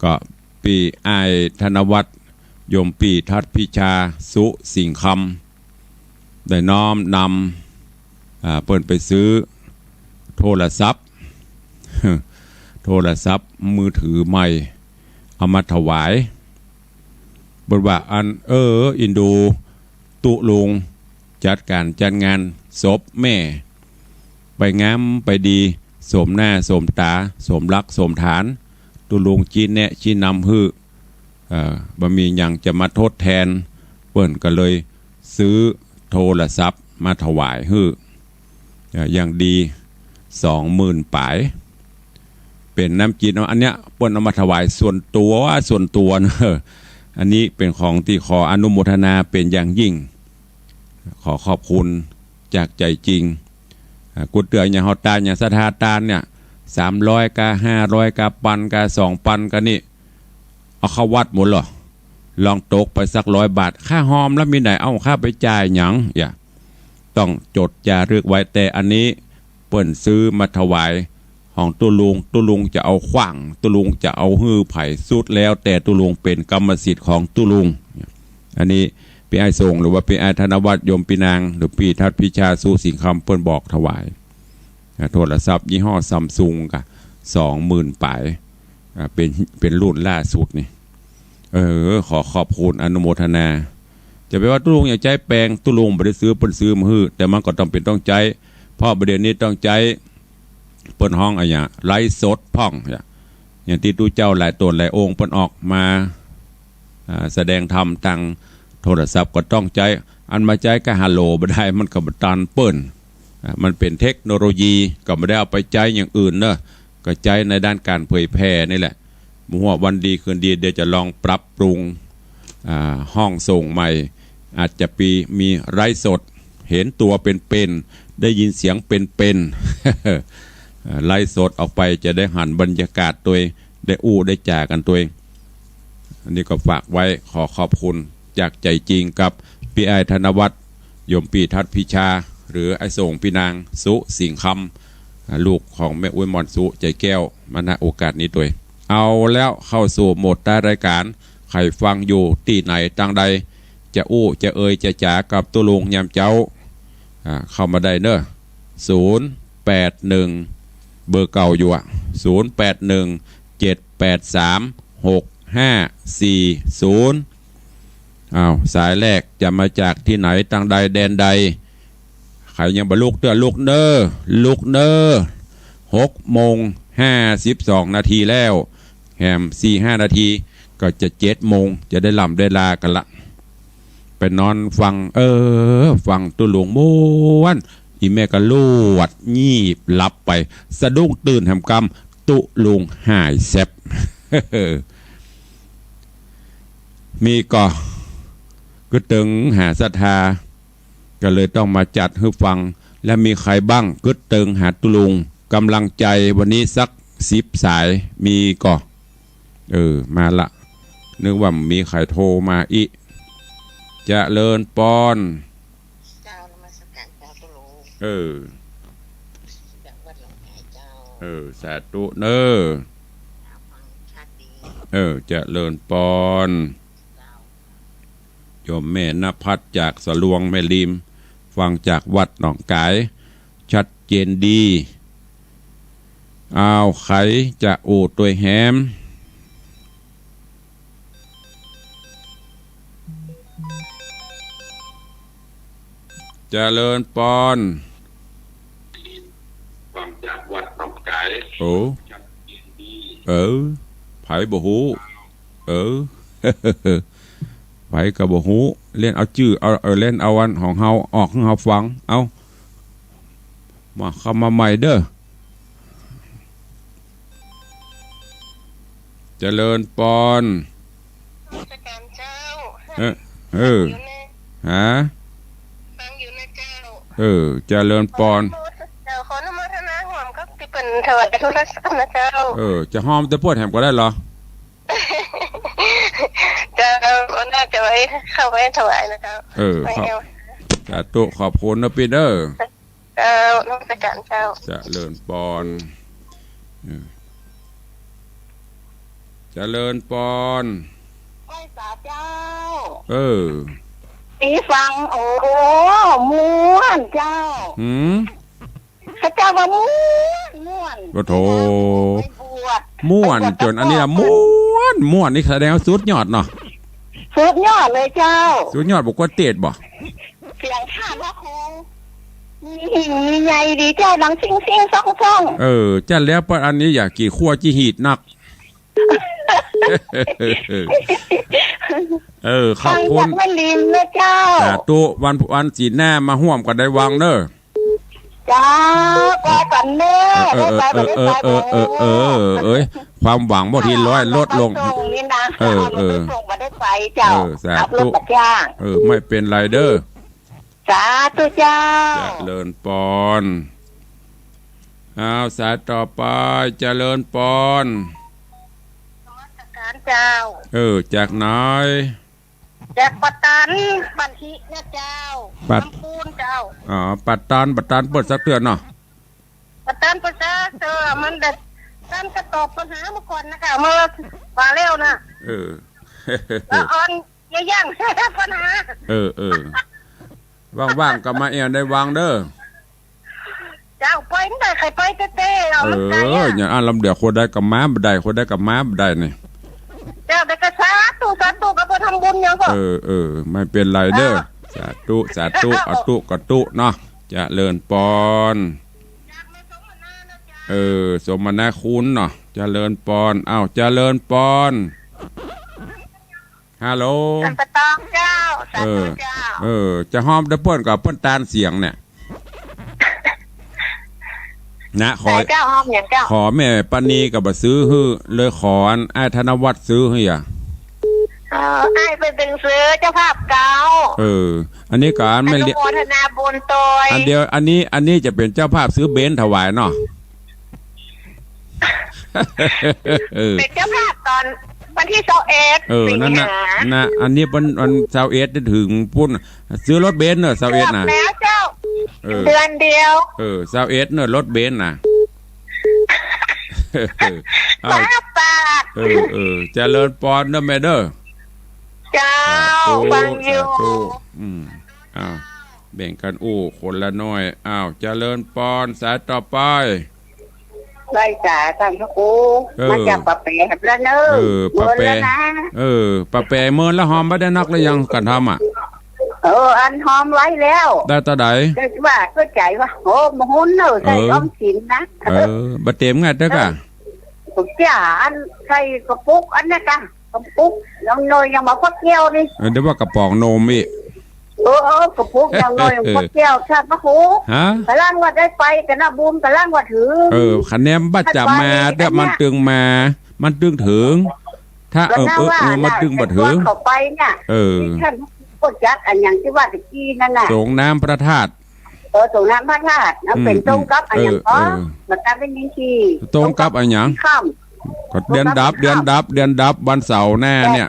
ก็ปี้อ้ายธนวัฒน์ โยมปี้ทัดพิชา สุสิงห์คำ ได้น้อมนำ อ่า เปิ้นไปซื้อโทรศัพท์ โทรศัพท์มือถือใหม่ เอามาถวาย เปิ้นว่าอัน เออ อินดูตุ๊ลุงจัดก๋านจัดงานศพแม่ ไปงามไปดี สมหน้าสมต๋า สมหลักสมฐาน ตุ๊ลุงชี้แนะชี้นำหื้อ เอ่อ บ่มีหยังจะมาทดแทน เปิ้นก็เลยซื้อโทรศัพท์มาถวายหื้อ เอ่อ อย่างดี สองหมื่นป๋าย เป๋นน้ำจิต อันเนี้ยเปิ้นเอามาถวายส่วนตั๋ว ส่วนตั๋วเน่อ อันนี้เป๋นของตี้ขออนุโมทนาเป๋นอย่างยิ่ง ขอขอบคุณจากใจจริง อ่า กู้เตื้ออย่างเฮาตาน อย่างศรัทธาตานเนี่ย สามร้อยกา ห้าร้อยกา ปันกา สองปันกานี่ เอาเข้าวัดหมดเหรอ ลองตกไปสักร้อยบาท ค่าฮอมแล้วมีไหน เอาข้าไปจ่ายหยัง อย่า ต้องจดจารึกไว้ แต่อันนี้เปิ้นซื้อมาถวายของตุ๊ลุง ตุ๊ลุงจะเอาขว้าง ตุ๊ลุงจะเอาหื้อใผ สุดแล้วแต่ตุ๊ลุง เป๋นกรรมสิทธิ์ของตุ๊ลุง อันนี้ปี้อ้ายส่ง หรือว่าปี้อ้ายธนวัฒน์ โยมปี้นาง หรือปี้ทัดพิชา สุสิงห์คำ เปิ้นบอกถวาย อ่า โทรศัพท์ยี่ห้อซัมซุงกา สองหมื่นป๋าย อ่า เป๋น เป๋นรุ่นล่าสุดนี่ เออ ขอขอบคุณอนุโมทนา จะไปว่าตุ๊ลุงอยากใจ๊แปง ตุ๊ลุงบ่ได้ซื้อ เปิ้นซื้อมาหื้อ แต่มันก็ต้องเป๋นต้องใจ๊ เพราะบ่าเดี่ยวนี้ต้องใจ๊ เปิ้นฮ้องอะหยัง ไลฟ์สดพ่อง อย่างตี้ตุ๊เจ้าหลายต๋นหลายองค์เปิ้นออกมา อ่า แสดงธรรมตางโทรศัพท์ก็ต้องใจ๊ อันมาใจ๊กาฮัลโหลบ่ได้ มันก็บ่ตันเปิ้น อ่า มันเป๋นเทคโนโลยี ก็บ่ได้เอาไปใจ๊อย่างอื่นเน่อ ก็ใจ๊ในด้านก๋านเผยแผ่นี่แหละ บ่ฮู้ว่าวันดีคืนดี เดี๋ยวจะลองปรับปรุง อ่า ห้องส่งใหม่ อาจจะปี มีไลฟ์สด หันตั๋วเป๋นๆ ได้ยินเสียงเป๋นๆ อ่า ไลฟ์สดออกไปจะได้หันบรรยากาศตวย ได้อู้ได้จ๋ากั๋นตวย อันนี้ก็ฝากไว้ ขอขอบคุณจากใจจริงกับปี้อ้ายธนวัฒน์ โยมปี้ทัดพิชา หรืออ้ายส่งปี้นางสุสิงห์คำ อ่า ลูกของแม่อุ๊ยหม่อนสุ ใจแก้ว มา ณ โอกาสนี้ตวย เอาแล้ว เข้าสู่โหมดท้ายรายก๋าน ใผฟังอยู่ตี้ไหนตางใด จะอู้จะเอ่ยจะจ๋ากับตุ๊ลุงยามเจ๊า อ่า เข้ามาได้เน่อ ศูนย์แปดหนึ่ง เบอร์เก่าอยู่อะ ศูนย์แปดหนึ่ง เจ็ดแปดสาม หกห้าสี่ศูนย์ อ้าว สายแรกจะมาจากตี้ไหน ตางใดแดนใด ใผยังบ่ลุกเตื้อ ลุกเน่อ ลุกเน่อ หกโมงห้าสิบสองนาทีแล้ว แหมสี่ห้านาทีก็จะเจ็ดโมง จะได้ล่ำได้ลากั๋นละ ไปนอนฟัง เออ ฟังตุ๊ลุงม่วน อี่แม่ก็ลวดงีบหลับไป สะดุ้งตื่นแหมกำ ตุ๊ลุงหายแซ็บ มีก่อ กึ๊ดเติงหาศรัทธา ก็เลยต้องมาจัดหื้อฟัง และมีใผบ้าง กึ๊ดเติงหาตุ๊ลุง กำลังใจ๋วันนี้สักสิบสาย มีก่อ เออ มาละ นึกว่ามีใผโทรมาอี้ เจริญปอน เจ้านมัสก๋านเจ้าตุ๊ลุง เออ จากวัดหนองไผ่เจ้า เออ สาธุเน่อ ฟังชัดดี เออ เจริญปอน เจ้า โยมแม่ณภัทรจากสะลวงแม่ริม ฟังจากวัดหนองก๋าย ชัดเจนดี อ้าว ใผจะอู้ตวยแหม เจริญปอน ฟังจากวัดหนองก๋าย โอ้ เออ ใผบ่ฮู้ เออ ใผก็บ่ฮู้ เล่นเอาจื้อ เอา เออ เล่นเอาอันของเฮาออกหื้อเฮาฟัง เอ้า มา เข้ามาใหม่เด้อ เจริญปอน นมัสก๋านเจ้า เออ เออ อยู่ใน ฮะ ฟังอยู่นะเจ้า เออ เจริญปอน เจ้า ขออนุโมทนาฮ่วมกับตี้เปิ้นถวายโทรศัพท์นะเจ้า เออ จะฮ่อมตวยเปิ้นแหมก็ได้เหรอ เจ้า ก็น่าจะไว้ เข้าไว้ถวายนะเจ้า เออ ไม่ ครับ เอา สาธุ ขอบคุณนะปี้เด้อ เจ้า นมัสก๋านเจ้า เจริญปอน เออ เจริญปอน ไหว้สาเจ้า เออ ตี้ฟัง โอ้ ม่วนเจ้า หืม ข้าเจ้าว่าม่วน ม่วน โอ้โธ่ ไปบวช ม่วน ไปบวช จ๋นอันนี้ละ กับพ่อ ม่วน ม่วนนี่แสดงว่าสุดยอดเนาะ สุดยอดเลยเจ้า สุดยอดบ่กวนเตสบ่ เสียงขาดว่าคง มีหิ่งมีใยดีเจ้า ดังซิ่งซิ่งซ่องซ่อง เออ จ้ะ แล้วปะอันนี้อยากกี่ขั้วจิหีดนัก เออ ขอบคุณ ฟังจากแม่ริมนะเจ้า สาธุ วัน วันศีลหน้ามาฮ่วมกั๋นได้ฟังเน่อ เจ้า ไปกั๋นเน่อ เออ ได้ไป เออ ได้ไป เออ เออ เออ เอ้ย ความหวังบางทีลด ลดลง เอารถไปส่งนี่นะ เออ เอารถไปส่ง เออ บ่ได้ไปเจ้า เออ สาธุ ขับรถมาจ้าง เออ ไม่เป๋นไรเด้อ สาธุเจ้า เจริญปอน อ้าว สายต่อไป เจริญปอน นมัสก๋านเจ้า เออ จากไหน จากป่าตาน ป่าหินะเจ้า ป่า ลำพูนเจ้า อ๋อ ป่าตาน ป่าตานเปิ้นสักเตื้อเนาะ ป่าตานเปิ้นสักเตื้อ มันแบบ ตานก็ตอบปัญหาเมื่อก่อนนะเจ้า เมื่อ ว่าแล้วนะ เออ แล้วอ่อน อย่าย่าง ปัญหา เออ เออ ว่างๆ ก็มาแอ่นได้ฟังเน่อ เจ้า ไปบ่ได้ ใค่ไปเต๊ๆ เอา เออ มันไก๋อะ อย่างอันลำเดียว คนใดก็มาบ่ได้ คนใดก็มาบ่ได้นี่ เจ้า แต่ก็สาธุ สาธุ กับเปิ้นทำบุญหยังก็ เออ เออ ไม่เป๋นไรเน่อ เจ้า สาธุ สาธุ อตุกตุเนาะ เจริญปอน จากแม่สมนานะเจ้า เออ สมนาคุณเนาะ เจริญปอน อ้าว เจริญปอน ฮัลโหล สันปะตองเจ้า สาธุเจ้า เออ เออ จะฮ่อมตวยเปิ้นก็เปิ้นต้านเสียงเนี่ย นะ ขอ เจ้า ฮ่อมหยังเจ้า ขอแม่ปานีก็บ่ซื้อหื้อ เลยขออันอ้ายธนวัฒน์ซื้อหื้ออะ เออ อ้ายเปิ้นตึงซื้อเจ้าภาพเก่า เออ อันนี้ก็อันแม่ อนุโมทนาบุญตวย อันเดียว อันนี้ อันนี้จะเป๋นเจ้าภาพซื้อเบนซ์ถวายเนาะ เออ เป๋นเจ้าภาพตอนวันตี้ซาวเอ็ด เออ สิงหา นั่นน่ะ นะ อันนี้วัน วันซาวเอ็ดจะเถิงปู้น ซื้อรถเบนซ์เน่อ ซาวเอ็ดน่ะ เกือบแล้วเจ้า เออ เดือนเดียว เออ ซาวเอ็ดเน่อ รถเบนซ์น่ะ เอา สามบาท เออ เออ เจริญปอนเน่อแม่เน่อ เจ้า สาธุ ฟังอยู่ สาธุ อืม อ้าว แบ่งกั๋นอู้คนละหน้อย อ้าว เจริญปอน สายต่อไป ไล่จ๋าต้านพระครู เออ มาจากป่าแป๋ครับแล้วเนอะ เออ ป่าแป๋ เมินแล้วนะ เออ ป่าแป๋เมินแล้ว ฮอมบ่ได้นักหรือยัง กั๋นทำอะ เออ อันฮอมไว้แล้ว ได้เต้าใด แต่ว่าก็ใจ๋ว่า โอ้ บ่ฮู้เนอะ ใส่ เออ ออมสินนะ เออ บ่เต๋มไงเต๊อะกะ เออ ผมจ๋าอันใส่กระปุกอันนั้นกะ กระปุกยังน้อยยังบ่พอแก้วนี่ เออ เดี๋ยวว่ากระป๋องนมอีก เออ เออ กระปุกยังน้อยยังบ่พอแก้ว ต้านพระครู ฮะ กำลังว่าได้ไปกั๋นนะ บุญกำลังว่าถึง เออ คะแนนบ่จ๋ามา ได้ไปกั๋นนะ เดี๋ยวมันตึงมา มันตึงเถิง ถ้า เออ เออ เออ มันตึงบ่เถิง เข้าไปเนี่ย เออ ที่ต้านก็จักอันอย่างตี้ว่าตะกี้นั่นน่ะ สรงน้ำพระธาตุ เออ สรงน้ำพระธาตุนะ อืม เป๋นตรงกับอันอย่าง อืม ก็ เออ เออ มาตั้งเป็นพิธี ตรงกับอันอย่าง ค่ำ ก็เดือนดับ เดือนดับ เดือนดับ วันเสาร์หน้าเนี่ย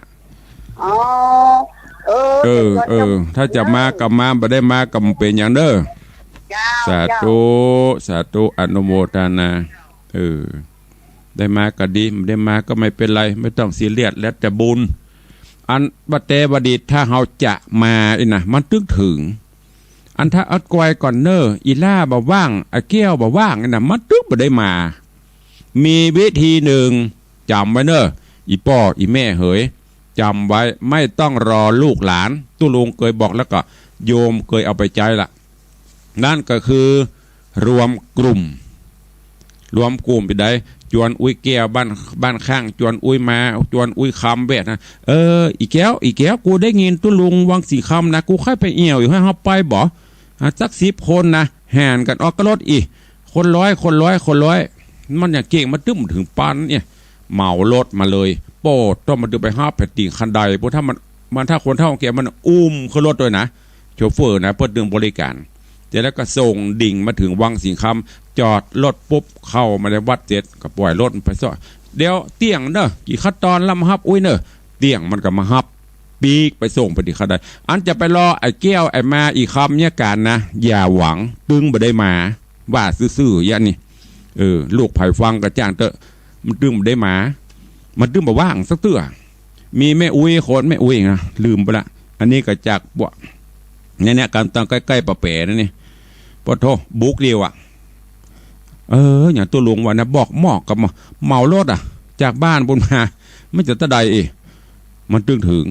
อ๋อ เออ เออ เออ ถ้าจ๋ามาก็มา บ่ได้มาก็บ่เป๋นหยังเด้อ เจ้า สาธุ เจ้า สาธุ อนุโมทนา เออ ได้มาก็ดี บ่ได้มาก็ไม่เป๋นไร ไม่ต้องซีเรียส แล้วแต่บุญ อันว่าแต่ว่าดี ถ้าเฮาจะมานี่นะ มันตึงเถิง อันถ้าอัดกวยก่อนเน่อ อีหล้าบ่ว่าง อาแก้วบ่ว่างนี่นะ มันตึงบ่ได้มา มีวิธีนึ่ง จ๋ำไว้เน่อ อี่ป้ออี่แม่เหย จ๋ำไว้ ไม่ต้องรอลูกหลาน ตุ๊ลุงเกยบอกแล้วก็โยมเกยเอาไปใจ๊ละ นั่นก็คือรวมกลุ่ม รวมกลุ่มไปได้ จวนอุ๊ยแก้วบ้าน บ้านข้าง จวนอุ๊ยมา จวนอุ๊ยคำแวดนะ เออ อี่แก้ว อี่แก้ว กูได้ยินตุ๊ลุงวังสิงห์คำนะ กูใค่ไปเอี่ยวอยู่ หื้อเฮาไปบ่ อ่ะ สักสิบคนนะ แห่นกั๋นออกกับรถอี่ คนละร้อย คนละร้อย คนละร้อย มันอย่างเก่ง มันตึงบ่เถิงปานเนี่ย เหมารถมาเลย โป้ ต้องมาตึงไปฮับแผ่นติ่งคันได เพราะถ้ามัน มันถ้าคนเฒ่าแก่มันอุ้มขึ้นรถด้วยนะ โชเฟอร์นะ เปิ้นตึงบริการ เสร็จแล้วก็ส่งดิ่งมาเถิงวังสิงห์คำ จอดรถปุ๊บ เข้ามาในวัดเสร็จ ก็ป่อยรถมันไปซ้อ เดี๋ยวเตี้ยงเน่อ กี่ขั้นตอนแล้วมาฮับอุ๊ยเน่อ เตี้ยงมันก็มาฮับ ปิ๊กไปส่งไปตี้คันได อันจะไปรอไอ้แก้วไอ้มาอี่คำเนี่ยกั๋นนะ อย่าหวัง ตึงบ่ได้มา ว่าซื่อๆ อย่างนี้ เออ ลูกใผฟังก็จ้างเต๊อะ มันตึงบ่ได้มา มันตึงบ่ว่างสักเตื้อ มีแม่อุ๊ยคน แม่อุ๊ยนะ ลืมไปละ อันนี้ก็จากพวก เนี่ย เนี่ย กั๋นตั้งใก้ๆ ป่าแป๋นะนี่ ปะโถ บุกเดียวอะ เออ อย่างตุ๊ลุงว่านะ บอกหมอกกับเหมารถอะ จากบ้านปู๊นมา มันจะเต้าใดเอ มันตึงเถิง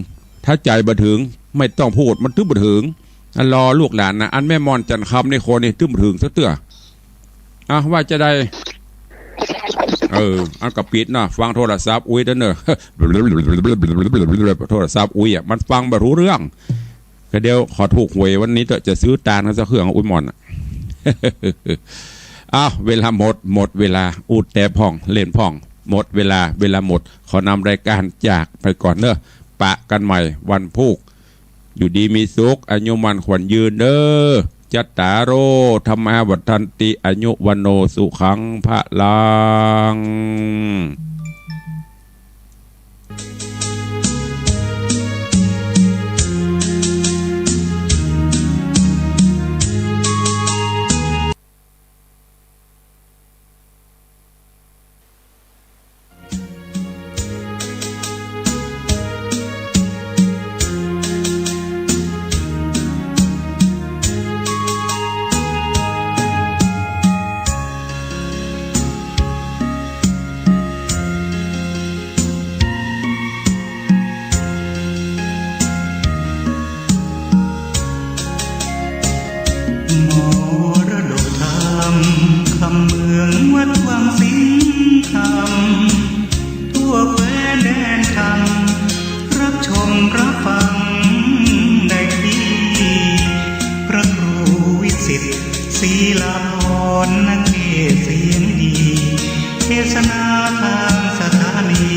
ถ้าใจ๋บ่เถิง ไม่ต้องพูด มันตึงบ่เถิง อ่ะ รอลูกหลานนะ อันแม่หม่อนจันทร์คำนี่คนนี่ตึงบ่เถิงสักเตื้อ อ่ะ ว่าจะได้ เออ อันก็ปิดนะ ฟังโทรศัพท์อุ๊ยเต๊อะเน่อ โทรศัพท์อุ๊ยอะ มันฟังบ่ฮู้เรื่อง ก็เดี๋ยวขอถูกหวยวันนี้เต๊อะ จะซื้อตานก็สักเครื่อง อุ๊ยหม่อนอะ อ้าว เวลาหมด หมดเวลา อู้แต่พ่อง เล่นพ่อง หมดเวลา เวลาหมด ขอนำรายการจากไปก่อนเน่อ ปะกั๋นใหม่วันพูก อยู่ดีมีสุข อายุมั่นขวัญยืนเน่อ จัตตาโร ธัมมา วัฑฒันติ อายุ วัณโณ สุขัง พะลังมรดกธรรม คำเมืองวัดวังสิงห์คำ ทั่วแคว้นแดนธรรม รับชมรับฟังได้ที่ พระครูวิสิทธิ์ ศรีลาภรณ์ นักเทศน์เสียงดี เทศนาทางสถานี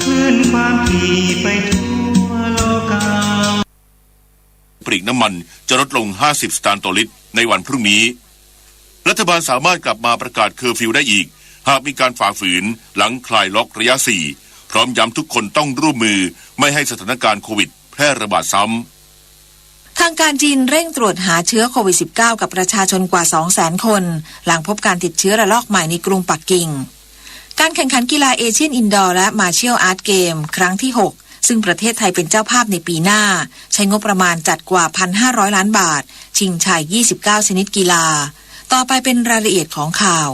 คลื่นความถี่ไปทั่วโลกา ปลีกน้ำมันจะลดลง ห้าสิบ สตางค์ต่อลิตรในวันพรุ่งนี้ รัฐบาลสามารถกลับมาประกาศเคอร์ฟิวได้อีก หากมีการฝ่าฝืนหลังคลายล็อกระยะ สี่ พร้อมย้ำทุกคนต้องร่วมมือไม่ให้สถานการณ์โควิดแพร่ระบาดซ้ำ ทางการจีนเร่งตรวจหาเชื้อโควิด สิบเก้า กับประชาชนกว่า สองแสน คน หลังพบการติดเชื้อระลอกใหม่ในกรุงปักกิ่ง การแข่งขันกีฬาเอเชียนอินดอร์และมาร์เชียลอาร์ตเกมครั้งที่ หก ซึ่งประเทศไทยเป็นเจ้าภาพในปีหน้า ใช้งบประมาณจัดกว่า พันห้าร้อย ล้านบาท ชิงชัย ยี่สิบเก้า ชนิดกีฬา ต่อไปเป็นรายละเอียดของข่าว